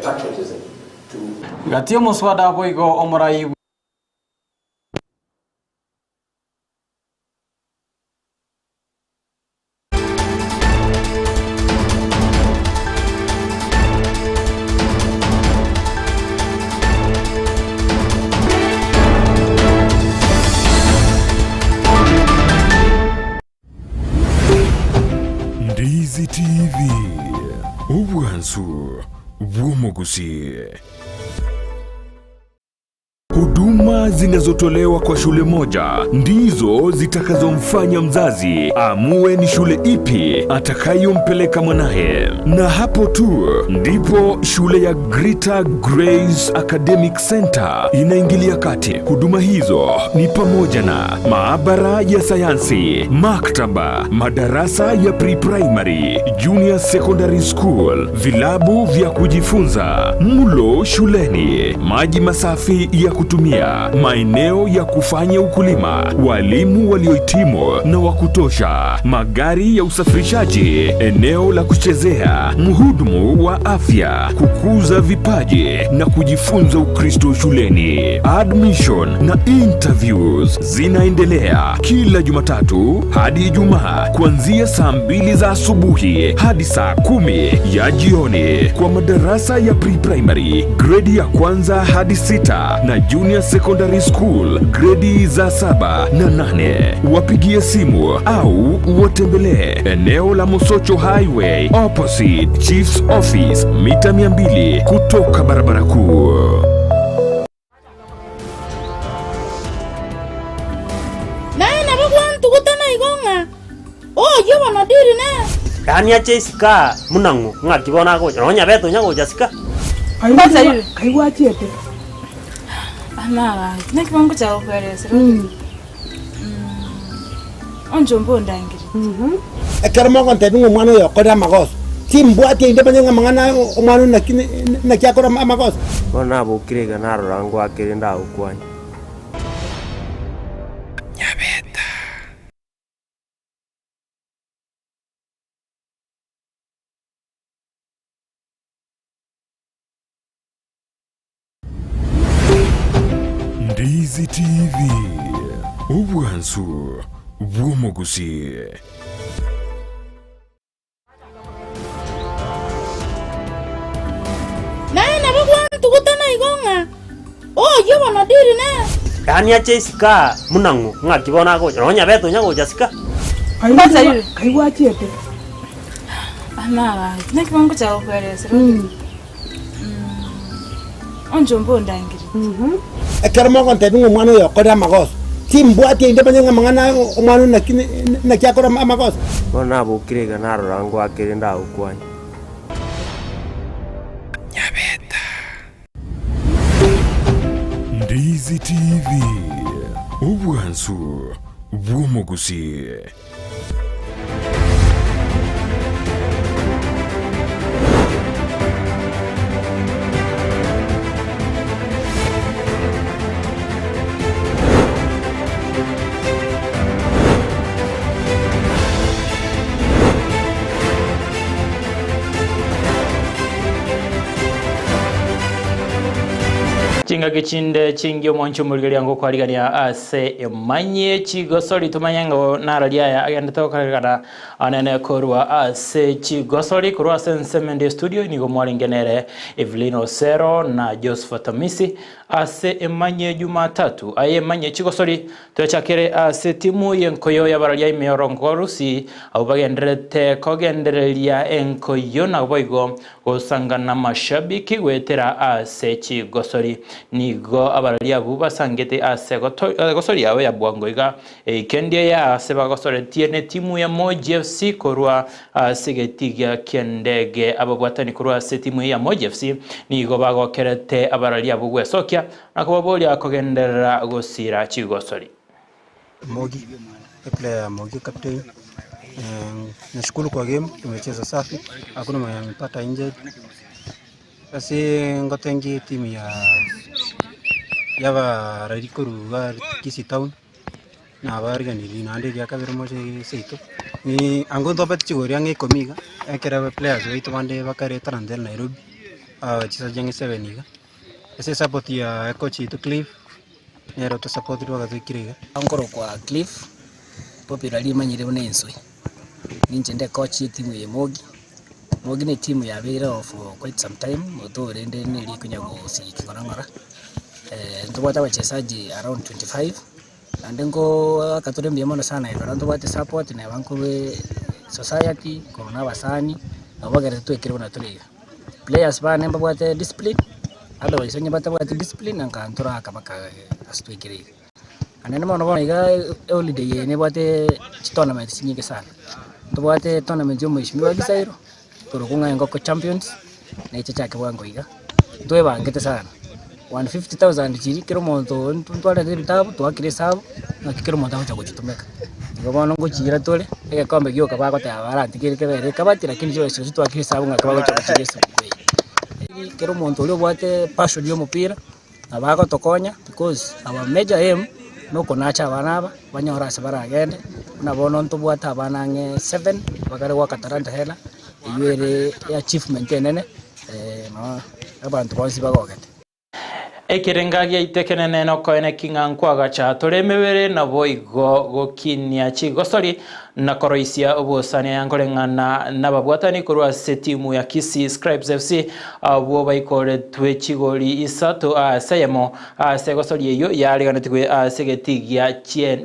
patriotism to Gati omoswada boigo omorai Ndizi TV, obwansu bw'omogusii. Huduma zinazotolewa kwa shule moja ndizo zitakazomfanya mzazi aamue ni shule ipi atakayompeleka mwanaye, na hapo tu ndipo shule ya Greater Grace Academic Center inaingilia kati. Huduma hizo ni pamoja na maabara ya sayansi, maktaba, madarasa ya pre-primary, junior secondary school, vilabu vya kujifunza, mlo shuleni, maji masafi ya kutumia, maeneo ya kufanya ukulima, walimu waliohitimu na wa kutosha, magari ya usafirishaji, eneo la kuchezea, mhudumu wa afya, kukuza vipaji na kujifunza Ukristo shuleni. Admission na interviews zinaendelea kila Jumatatu hadi Ijumaa kuanzia saa 2 za asubuhi hadi saa 10 ya jioni kwa madarasa ya pre-primary, gredi ya kwanza hadi 6 na junior secondary school gredi za 7 na 8. Wapigie simu au watembelee eneo la Mosocho Highway opposite Chief's Office, mita 200 kutoka barabara kuu. Yaani ache isiko aa buna ng'o, ng'aki bono agocha, nonya Nyabete onya gocha sika. Kai gwachiete? Ama gaki, naki bongocha gokoeresera onchomba ondangeretie. Ekero mogontebia ng'a omwana oyo okorire amagoso, timbwati inde manye ng'a amang'ana aya omwana oyo naki naki akora amagoso. Bono nabokire iga narora ngoakere ndagokwanie. Ndizi TV, obwansu bw'omogusii. Naye nabo gwantugutana igo ng'a oyio bono diri nere. Yaani ache isiko aa buna ng'o, ng'aki bono agocha, nonya Nyabete onya gocha sika. Kai gwachiete? Ama gaki, naki bongocha gokoeresera onchomba ondangeretie. Ekero mogontebia ng'a omwana oyo okorire amagoso, timbwati inde manye ng'a amang'ana aya omwana oyo naki naki akora amagoso. Bono nabokire iga narora ngoakere ndagokwanie. Ndizi TV, obwansu bw'omogusii. Chingaki chinde chingi omonche omorigereria ngokwarigania ase emanyie chigosori tomanye ng'o narari aya agendete gokorekana anene korwa ase chigosori korwa ase ensemo ende studio nigo mwarenge nere Evelyn Osero na Josephat Amisi ase emanyie Jumatatu aye emanyie chigosori Twechakere ase timu y'enkoyo y'abararia ime y'orongo Rusi, abwo bagendererete kogendereria enkoyo naboigo gosangana amashabiki goetera ase chigosori. Nigo abararia abwo basangete ase egosori yabo ya bwango iga eikendi eye ase bagosoretie netimu ya Moji FC korwa ase egetiga ki'endege. Ababwatani korwa ase etimu eye ya Moji FC nigo bagokerete abararia abwo gwesokia Na kobaboria kogenderera gosiira chigosori. Mogi, player ya Mogi captain. Nashukuru kwa game tumecheza safi, hakuna mwenye amepata injured. Ase ngotengi timu ya yabarari koruga Kisii town nabariganirie naende eria kabere moche seito ni ango ntobete chigori ang'e ikomi iga ekero players baito bande bakare talanta Nairobi abachesaji ang'e seven iga. Ase esapoti ya coach oito Cliff, nere otosapotire bagatoikera iga. Nkorokwa Cliff, popular rimanyire buna enswe. Ninche nde coach ye timu eye Mogi. Mogi ne timu yabeire oo for quite some time, oto rende neri ekonya gosiki ng'ora ng'ora. Ntobwate abachesaji around 25, naende nkoaka tore mbuya mono sana ekero ntobwate support neba nkorwa society, korwa na abasani, nabo bagerete twekire buna tore iga. Players bane mbabwate discipline, otherwise onye batabwati discipline nka ntoraka mpaka ase twekire iga. Naende bono bono iga eholiday eye nebwate chitournament chinyinge sana, ntobwate tournament ya omheshimiwa Gisairo, torokwa ng'a Engoko Champions, na echachake bwango iga, ntwebangete sana, 150,000 chiria kera omonto ntwarete ebitabu twakire esabu, naki kera omonto agocha gochitumeka. Igo bono ngochiira tore, egekombe gioka bagoteba barantigere kebere ekabati lakini chibesa echio twakire esabu ng'aki bagocha gochiria esuguku eye. Kera omonto oria obwate passion ya omopira, nabo agotokonya because our major aim nokonacha abana aba, banyore ase baragende, buna bono ntobwate abana ang'e seven, bakare goaka talanta hela, eywo ere achievement enene noo abanto bonsi bagogete. Ekerenga giaito ekenene nokoeneki ng'a nkoagacha tore emebere naboigo gokinia chigosori na koroisia obosani nkoreng'ana nababwatani korwa ase timu ya Kisii Scribes FC abwo baikoretwe chigori isato ase eyemo ase egosori eyio yaariganetigwe ase egetigia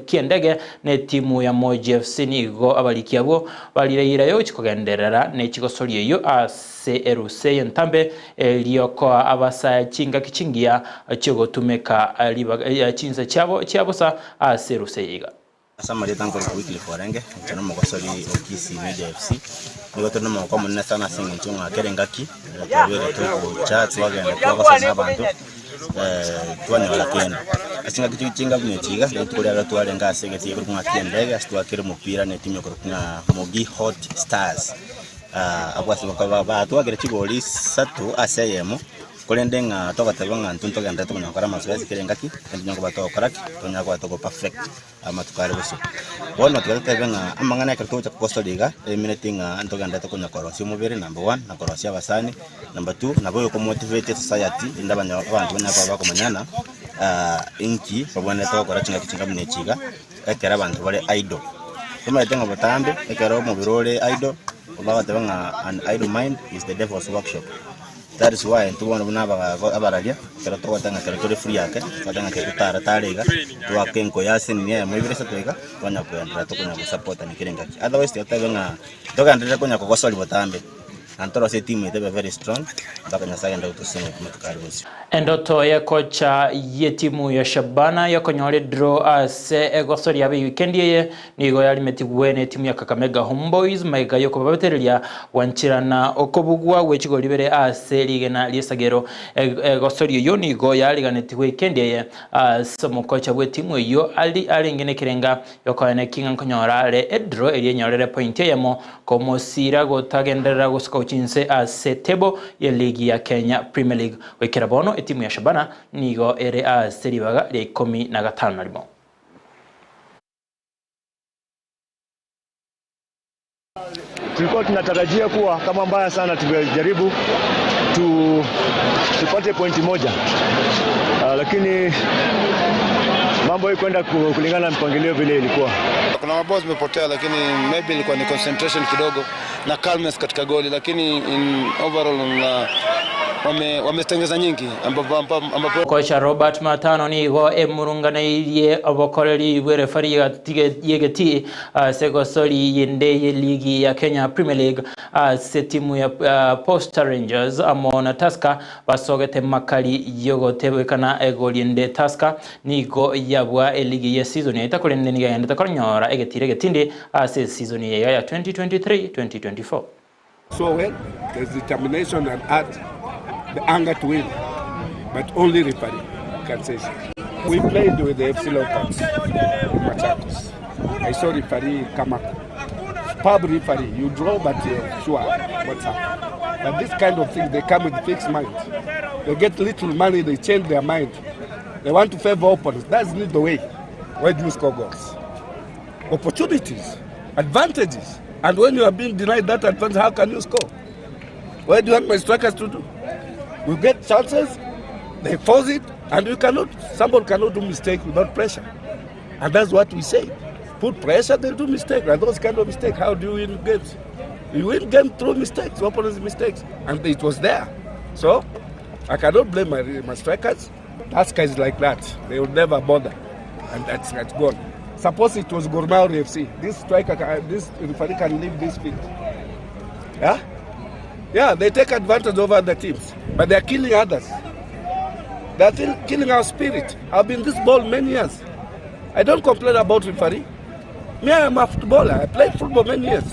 ki'endege netimu ya Moji FC nigo abariki abwo barireire gochia kogenderera nechigosori eyio ase Ase erusa eye entambe, erio koa abasae chingaki chingiya chiogotumeka ribaga chinsa chiabo chia bosa ase erusa eye iga. Ase amarieta nkorokwa Wycliffe Orenge, inche nomogosori o Kisii Media FC. Nigo tore nomogoko omonene sana ase eng'encho ng'a kera engaki ekero twabeire togocha twagenda twagosana na abanto twanyora kende. Ase engaki chiria chinga buna echi iga, rituko riarero twarenge ase egetii ekorokwa ng'a ki'endege ase twakire omopira na etimu ekorokwa ng'a Mogi Hot Stars. Abwo ase bakaba batwakire chigori isato ase eyemo. Korende ng'a togoteba ng'a intwe ntogenderete konya gokora amazoezi kera engaki, naende tonya koba togokora ki? Tonya koba togo perfect amatuko are bosio. Bono tiga totebe ng'a amang'ana ekero togocha kogosori iga, emineti ng'a ntogenderete konya korosia omobere number one, na korosia abasani, number two, nabo oyo okomotivate esociety erinde abanyo abanto banyare koba bakomanyana inki babwenerete gokora chingaki chinga buna echi iga, ekero abanto bare idle. Tomaete ng'a botambe ekero omobere ore idle, bagoteba ng'a an idle mind is the devil's workshop. That is why intwe bono buna abararia, ekero togoteba ng'a ekero tore free ake, togoteba ng'a ekero totara tare iga, twake enkoyo ase enini eyemo ibere isato iga, twanya koenderera tokonya gosapotana kera engaki. Otherwise tiga totebe ng'a togenderere konya kogosori botambe, naende torosie etimu yaito ebe very strong, mpaka Nyasaye agende gotosesenia amatuko aria bosio. Endoto y'ekocha y'etimu ya Shabana yokonyora edraw ase egosoria abe ewikendi eye Nigo yarimetigwe netimu ya Kakamega Homeboyz magega y'okobabetereria gwancherana okobugwa gwe chigori bibere ase rigena ri'esagero. Egosori eyio nigo yariganetigwe ikendi eye ase omokocha bw'etimu eyio ali arenge nekerenga yokoena eking'a nkonyora are edraw eria enyorere epointi eyemo komosira gotagenderera gosuka gochia inse ase table ye ligi ya Kenya Premier League. Goikera bono etimu ya Shabana nigo ere ase ribaga ria ikomi na gatano na rimo. Tulikuwa tunatarajia kuwa kama mbaya sana tungejaribu tu, tupate pointi moja lakini mambo haikwenda kulingana na mpangilio vile ilikuwa. Kuna mabao zimepotea, lakini maybe ilikuwa ni concentration kidogo na calmness katika goli, lakini in overall na wametengeza nyingi ambapo ambapo Kocha Robert Matano nigo emurunganeirie obokoreri bw'erefari y'egetii ase egosori yende y'eligi ya Kenya Premier League ase etimu ya Posta Rangers amo na Tusker basogete makari y'ogotebekana egori ende Tusker nigo yabua eligi y'esizoni yaita korende nigo yagendete konyora egetiro egetindi ase esizoni eye ya 2023-2024. So well, there's determination and heart, the anger to win, but only referee can say so. We played with the FC Leopards in Machakos. I saw referee Kamako. Pub referee, you draw but you're sure what's up. But this kind of thing, they come with fixed mind. They get little money, they change their mind. They want to favor opponents. That's not the way. Where do you score goals? Opportunities, advantages. And when you are being denied that advantage, how can you score? What do you want my strikers to do? We get chances, they force it, and we cannot, somebody cannot do mistake without pressure. And that's what we say. Put pressure, they'll do mistake. And those kind of mistake, how do you win games? You win game through mistakes, opponents' mistakes. And it was there. So I cannot blame my strikers. Tusker is like that. They will never bother. And that's gone. Suppose it was Gor Mahia FC. This striker, this referee can leave this field. Yeah? Yeah, they take advantage over other teams. But they are killing others. They are still killing our spirit. I've been this ball many years. I don't complain about referee. Me, I am a footballer. I played football many years.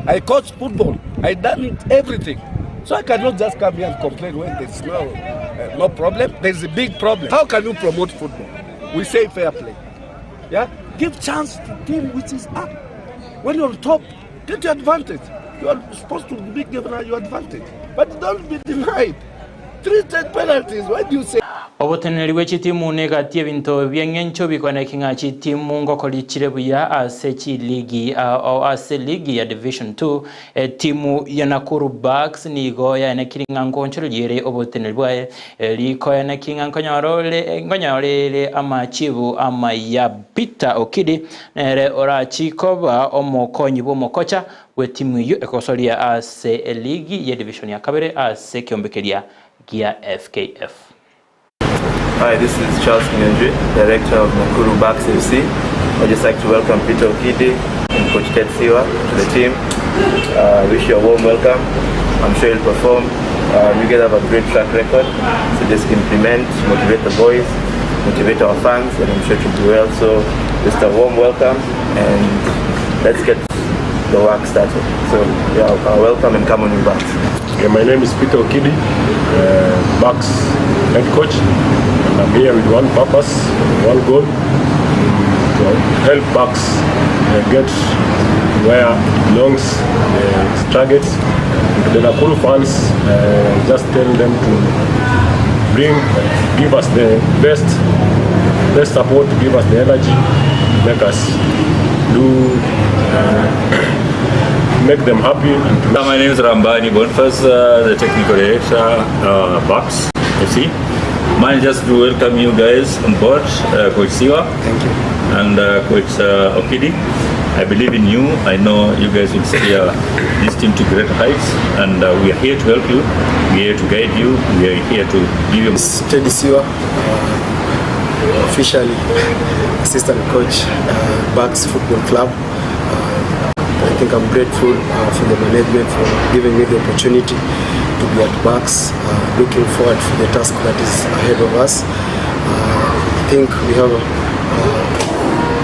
I coach football. I done it everything. So I cannot just come here and complain when there's no problem. There's a big problem. How can you promote football? We say fair play. Yeah? Give chance to team which is up. When you're on top, get your advantage. You are supposed to be given your advantage. But don't be denied. 3 straight penalties. Why do you say? Oboteneneri bwe chitimu negati ebinto bi'eng'encho bikwaneki ng'a chitimu ngokori chire buya ase chiligi o ase ligi ya Division 2 etimu ya Nakuru Bucks nigo yaenekiri ng'a ngonchoreria ere oboteneneri bwaye rikoeneki ng'a nkonyorere amachibu amaya Peter Okidi nere orachikoba omokonyi bw'omokocha bw'etimu eyo ekosoria ase eligi ya Division ya kabere ase kiombekeria gia FKF. Hi, this is Charles Kinyanjui, Director of Nakuru Bucks FC. I'd just like to welcome Peter Okidi and Coach Ted Siwa to the team. Wish you a warm welcome. I'm sure you'll perform. You guys have a great track record, so just implement, motivate the boys, motivate our fans, and I'm sure it will be well. So Just a warm welcome and let's get the work started. So yeah, welcome and come on you Bucks. Yeah, my name is Peter Okidi, uh, Bucks head coach, and I'm here with one purpose, one goal, to help Bucks uh, get where it belongs, its targets. And to the Nakuru fans, uh, just tell them to bring, give us the best, best support, give us the energy, make us do, uh, make them happy. And to My name is Rambani Bonfas, uh, the technical director, uh, Bucks FC. Mine just to welcome you guys on board, uh, Coach Siwa. Thank you. And uh, Coach uh, Okidi. I believe in you. I know you guys will steer this team to great heights, and uh, we are here to help you. We are here to guide you. We are here to give you. Teddy Siwa, uh, officially assistant coach, uh, Bucks Football Club. Uh, I think I'm grateful uh, for the management for giving me the opportunity to be at Bucks. Uh, looking forward for the task that is ahead of us. Uh, I think we have uh,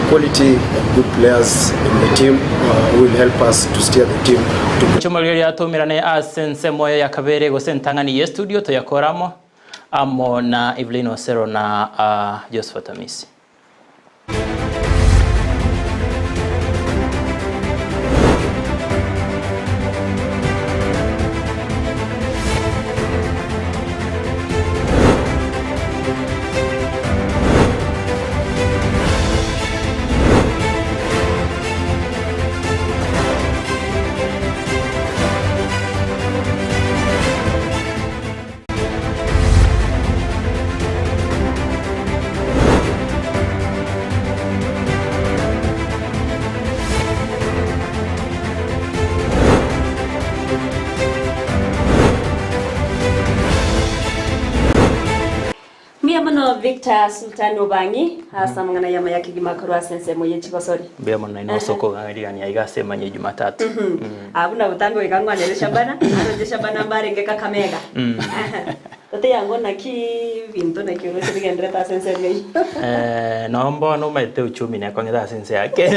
quality and good players in the team uh, who will help us to steer the team to Chuma rĩrĩa tũmirane ase nsemo ya kabere gose ntang'ani ye studio toyakoramo amo na Evelyn Osero na uh, Josephat Amisi. Mbuya mono Victor Sultan Obangi ase amang'ana yamo ya kegima korwa ase ensemo ye chigosori. Mbuya mono naino osoko gang'erigania iga ase emanye Jumatatu. Ah, buna botambe goika ngwanere Shabana, aroche Shabana mbarenge Kakamega. Tote yango naki binto naki oroche bigenderete ase ensemo eyio. Eh, nombo nomaete uchumi nekong'ete ase ense yake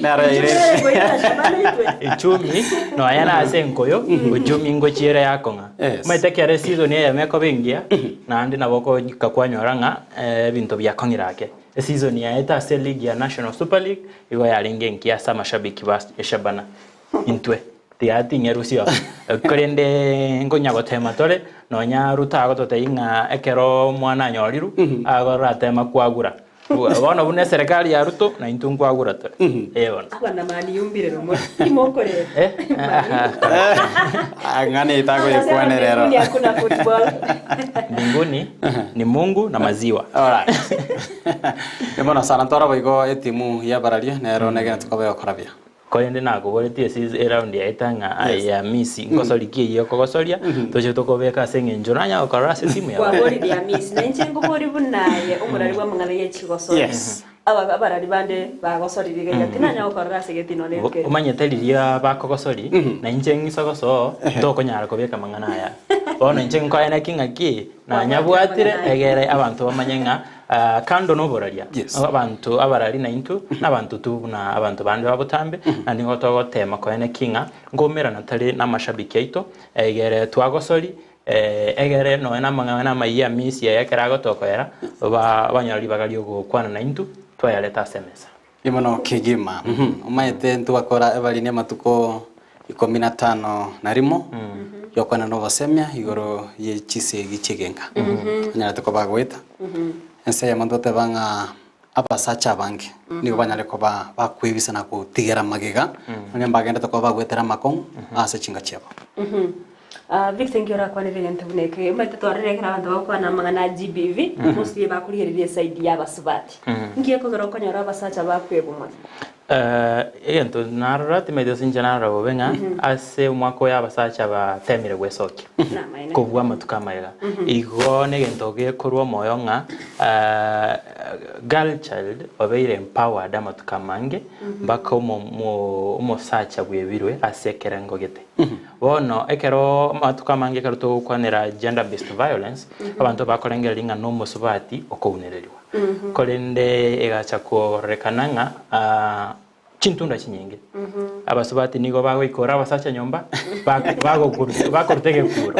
Nere goika Shabana itwe. uchumi nonya na ase enkoyo uchumi ngochiere yakong'a Yes. maete kere season eyemo ekoba engiya naende nabo okoika kwanyora ng'a eh, ebinto biakong'ire ake eseason yaete ase league ya national super league igo yarenge engiya ase amashabiki ba eshabana intwe tigating'erusio korende nkonya gotema tore nonya ruto agototebia ng'a ekero omwana anyoriru agoratema kwagura bono buna eserikali ya ruto na intwe nkwagura tore eh bono Abana mani yumbire romo. Imokorera. Eh? Ng'ani itagoikwanerero. Mbinguni hakuna football. Mbinguni ni Mungu na maziwa. Alright. Nĩ mũno sana ntwara boigo etimu ya bararia nero negene tukobe okorabia. korende nakoboretie ase eround yaeta ng'a ya misi nkosorikia eyio okogosoria toche tokobeka ase eng'encho nanya gokorora ase esimu yago Kwaborire Amisi na inche nkobori bunaye omorari bwa amang'ana ye chigosori. Yes. Aba abarari bande bagosorire iga tinanya gokorora ase getino nekere. omanyete riria bakogosori na inche ng'isogoso tokonyara kobeka mang'ana aya bono inche nkoene ki ng'aki nanyabwatire egere abanto bamanye ng'a ah, kando noboraria abanto abarari na intwe na abanto tu buna abanto bande babotambe na nigo togotema koene ki ng'a ngomerana tari na amashabiki aito egere twagosori eh, egere noe na amang'ana amaiya amisi aya ekero agotokoera ba banyora ribaga riogokwana na intwe twayareta ase emesa Nĩ mũno kĩgima ũmaete ntwakora ebari nĩ matuko ikumi na tano na rimo yokwana nobosemia igoro ye chisegi chigenga anyarete koba gwita ense yamo ntoteba ng'a abasacha abange nigo banyare koba bakwebisa na gotigera magega nonya mbagendete koba bagwetera amakong'u ase chinga chiabo Uh, Victor ngiora kwanire gento buneke maite twarire kera abantu bakwana amang'ana GBV mostly bakurigereria side ya basubati ngiye kogera okonyora abasacha bakwebumwa Eh, egento narora timaite ase inche narora bobe ng'a ase omwaka oyo abasacha batemire gwesokia kobua amatuko amaega igo na egento gekorwa omoyo ng'a eh, girl child obeire empowered amatuko amange mpaka omosacha bwebirwe ase ekerengo gete bono ekero amatuko amange ekero togokwanera gender based violence abanto bakorengereria ng'a na omosubati okounereriwa. Korende egacha kororekana ng'a ah, chintunda chinyinge. Abasubati nigo bagoikora abasacha nyomba, bak- bagokoruta bakoruta egekuro.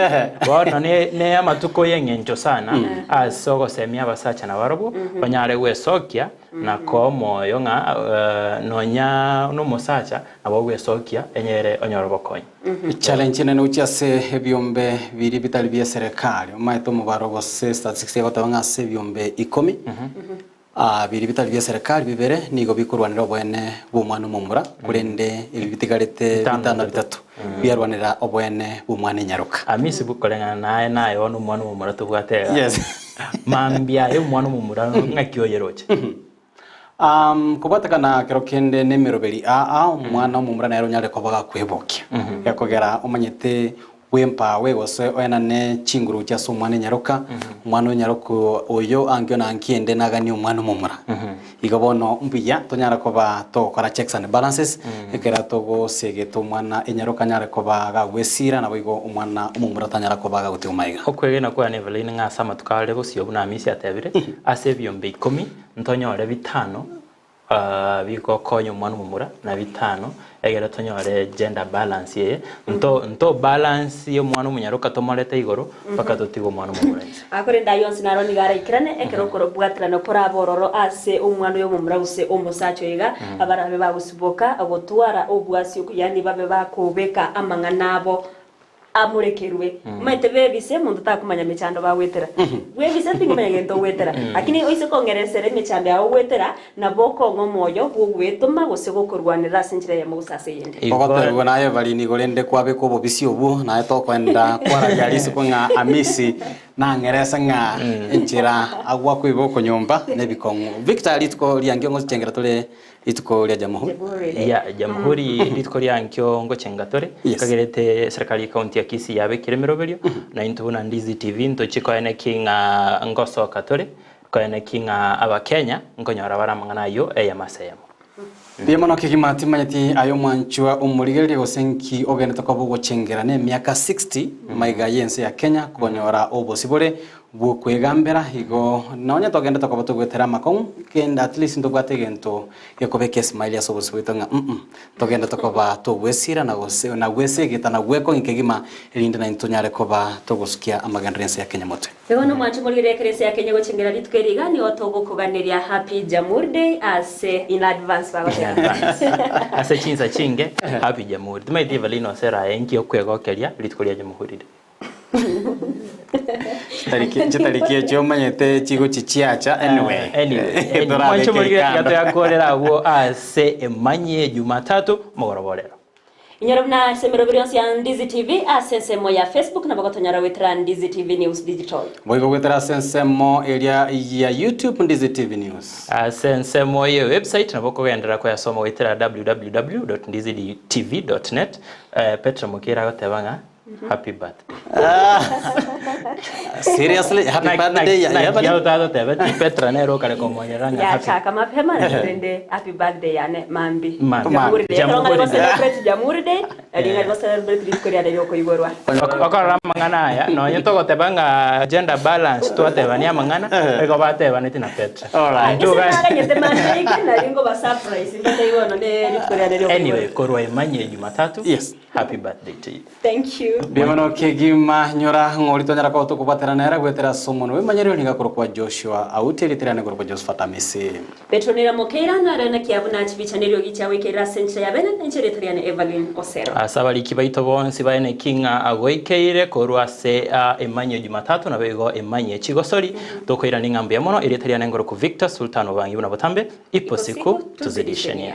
Bono ne ne amatuko y'eng'encho sana ase ogosemia abasacha nabarobwo, banyare gwesokia na koa omoyo ng'a nonya nomosacha nabo ogwesokia enyere onyore obokonyi. Challenge enene gochia ase ebiombe biria bitari bie serikali, omanyete omobaro gose statistics egoteba ng'a ase ebiombe ikomi, biria bitari bie serikali bibere nigo bikorwanera oboene bwa omwana omomura, korende ebi bitigarete bitano na bitato biarwanera oboene bwa omwana enyaroka. Amisi koreng'ana naye naye bono omwana omomura tobwate igaa. Yes. Mambia aye omwana omomura ng'aki oyeroche? Kobwatekana kero kende nemeroberi aa, omwana omomura nere onyare koba gakwebokia, gekogera omanyete bw'empawe gose oenane chinguru gochia ase omwana enyaroka, omwana onyaroka oyo ankio na ankio ende naganie omwana omomura. Igo bono mbuya tonyare koba togokora checks and balances, ekero togosegeta omwana enyaroka anyare koba gagwesira, naboigo omwana omomura tanyara koba gagotigwa magega. Okwegena kwane Evelyn ng'a ase amatuko are bosio buna Hamisi atebire, ase ebiombe ikomi ntonyore bitano bigokonya omwana omomura na bitano egere tonyore gender balance eye, nto nto balance omwana omonyaroka tomorete igoro mpaka totige omwana omomura inse. Korende ayio onsi naro nigo araikerane ekero okorobwaterana korabe ororo ase omwana oyo omomura gose omosacha oyo iga, abarabe bagosiboka gotwara obwasi, yaani babe bakobeka amang'ana abo amorekerwe. Omanyete bebise omonto takomanya mechando bagwetera. Bwebise tingomanya gento ogwetera. Lakini oise kong'eresera emechando yao ogwetera, nabo okong'a omoyo bw'ogwetoma gose gokorwanerera ase enchera eyemo gose ase eyende. Ogotebiwa naye Evelyn igo rende kwabeka obobisi obwo naye tokoenda kwararia risiko ng'a Amisi nang'erese ng'a enchera agwo akoiba okonyomba nebikong'u. Victor rituko riankio ngochengera tore Rituko ria Jamhuri. Ya Jamhuri rituko ria nkio ngochenga tore Yes. kagerete serikali ye county ya Kisii yabekire emeroberio na intwe buna Ndizi TV ntochie koenekia ng'a ngosoka tore koenekia ng'a abakenya nkonyora bare amang'ana ayio eyemo ase eyemo. Mbuya mono kegima timanyeti aye omwanchwa omorigereria gose nki ogenderete koba ogochengera ne emiaka 60 maiga y'ense ya Kenya konyora obosibore Bw'okwegambera, igo nonya togenderete koba togwetera amakong'u, kende at least ntobwate egento gekobeka esmile ase obosio bwaito ng'a mm togenderete koba togwesira na gose na gwesegeta na gwekong'ia kegima erinde naintwe tonyare koba togosukia amagenderero y'ense ya Kenya motwe. Igo nomwanche omorweri ekeresia ya Kenya gochengera rituko eri iga nigo togokoganeria Happy Jamhuri Day ase in advance bagoteba. Ase chinsa chinge, Happy Jamhuri. Timaeti Evelyn Osero aye inki okwegokeria rituko ria Jamhuri ri? Chitariki chitariki echio omanyete chigochi chiacha anyway. Anyway, Torabeke mwanche morigere kando. tiga toyakorera abwo ase emanyie Jumatatu mogoroba orero. Inyora buna ase emeroberi yonsi ya Ndizi TV ase ensemo ya Facebook nabo gotonyora goetera Ndizi TV News Digital. Boigo goetera ase ensemo eria ya YouTube Ndizi TV News. Ase ensemo ye website nabo okogenderera koyasoma goetera www.ndizitv.net. Petero Mokere agoteba ng'a Happy birthday. Seriously, happy Na- birthday na- ya- ya naki Evelyn? otagoteba ti Petra nere okare komonyerera ng'a happy. Yachaka mapema rende happy birthday yane mambi. Mambi. Jamhuri Day. Ekero ng'ari Jamhuri Day. celebrate Jamhuri Day, nari ng'ari celebrate rituko riane riokoiborwa. Okorora amang'ana aya nonye togoteba ng'a gender balance twatebania amang'ana igo batebaneti na Petra. Alright. Ase naganyete mambi eke nari ngoba surprise mbatebie bono ne rituko riane riokoiborwa. Anyway, korwa emanyie Jumatatu. Yes. Happy birthday to you. Thank you. Mbuya mono kegima nyora ng'ori twanyara koba tokobwatera nere goetera ase omonwa bw'emanyerero nigo akorokwa Joshua Auti erieta riane korokwa Josephat Amisi. Petronella Mokeira nare naki abwo nachibicha neriogi chiagoikerera ase enchera ya bene, inche erieta riane Evelyn Osero. Ase abariki baito bonsi baene ki ng'a agoikeire korwa ase emanyie Jumatatu naboigo emanyie chigosori, tokoirania ng'a mbuya mono, erieta riane ngoroku Victor Sultan Obangi buna botambe, ipo siku tuzidishenie.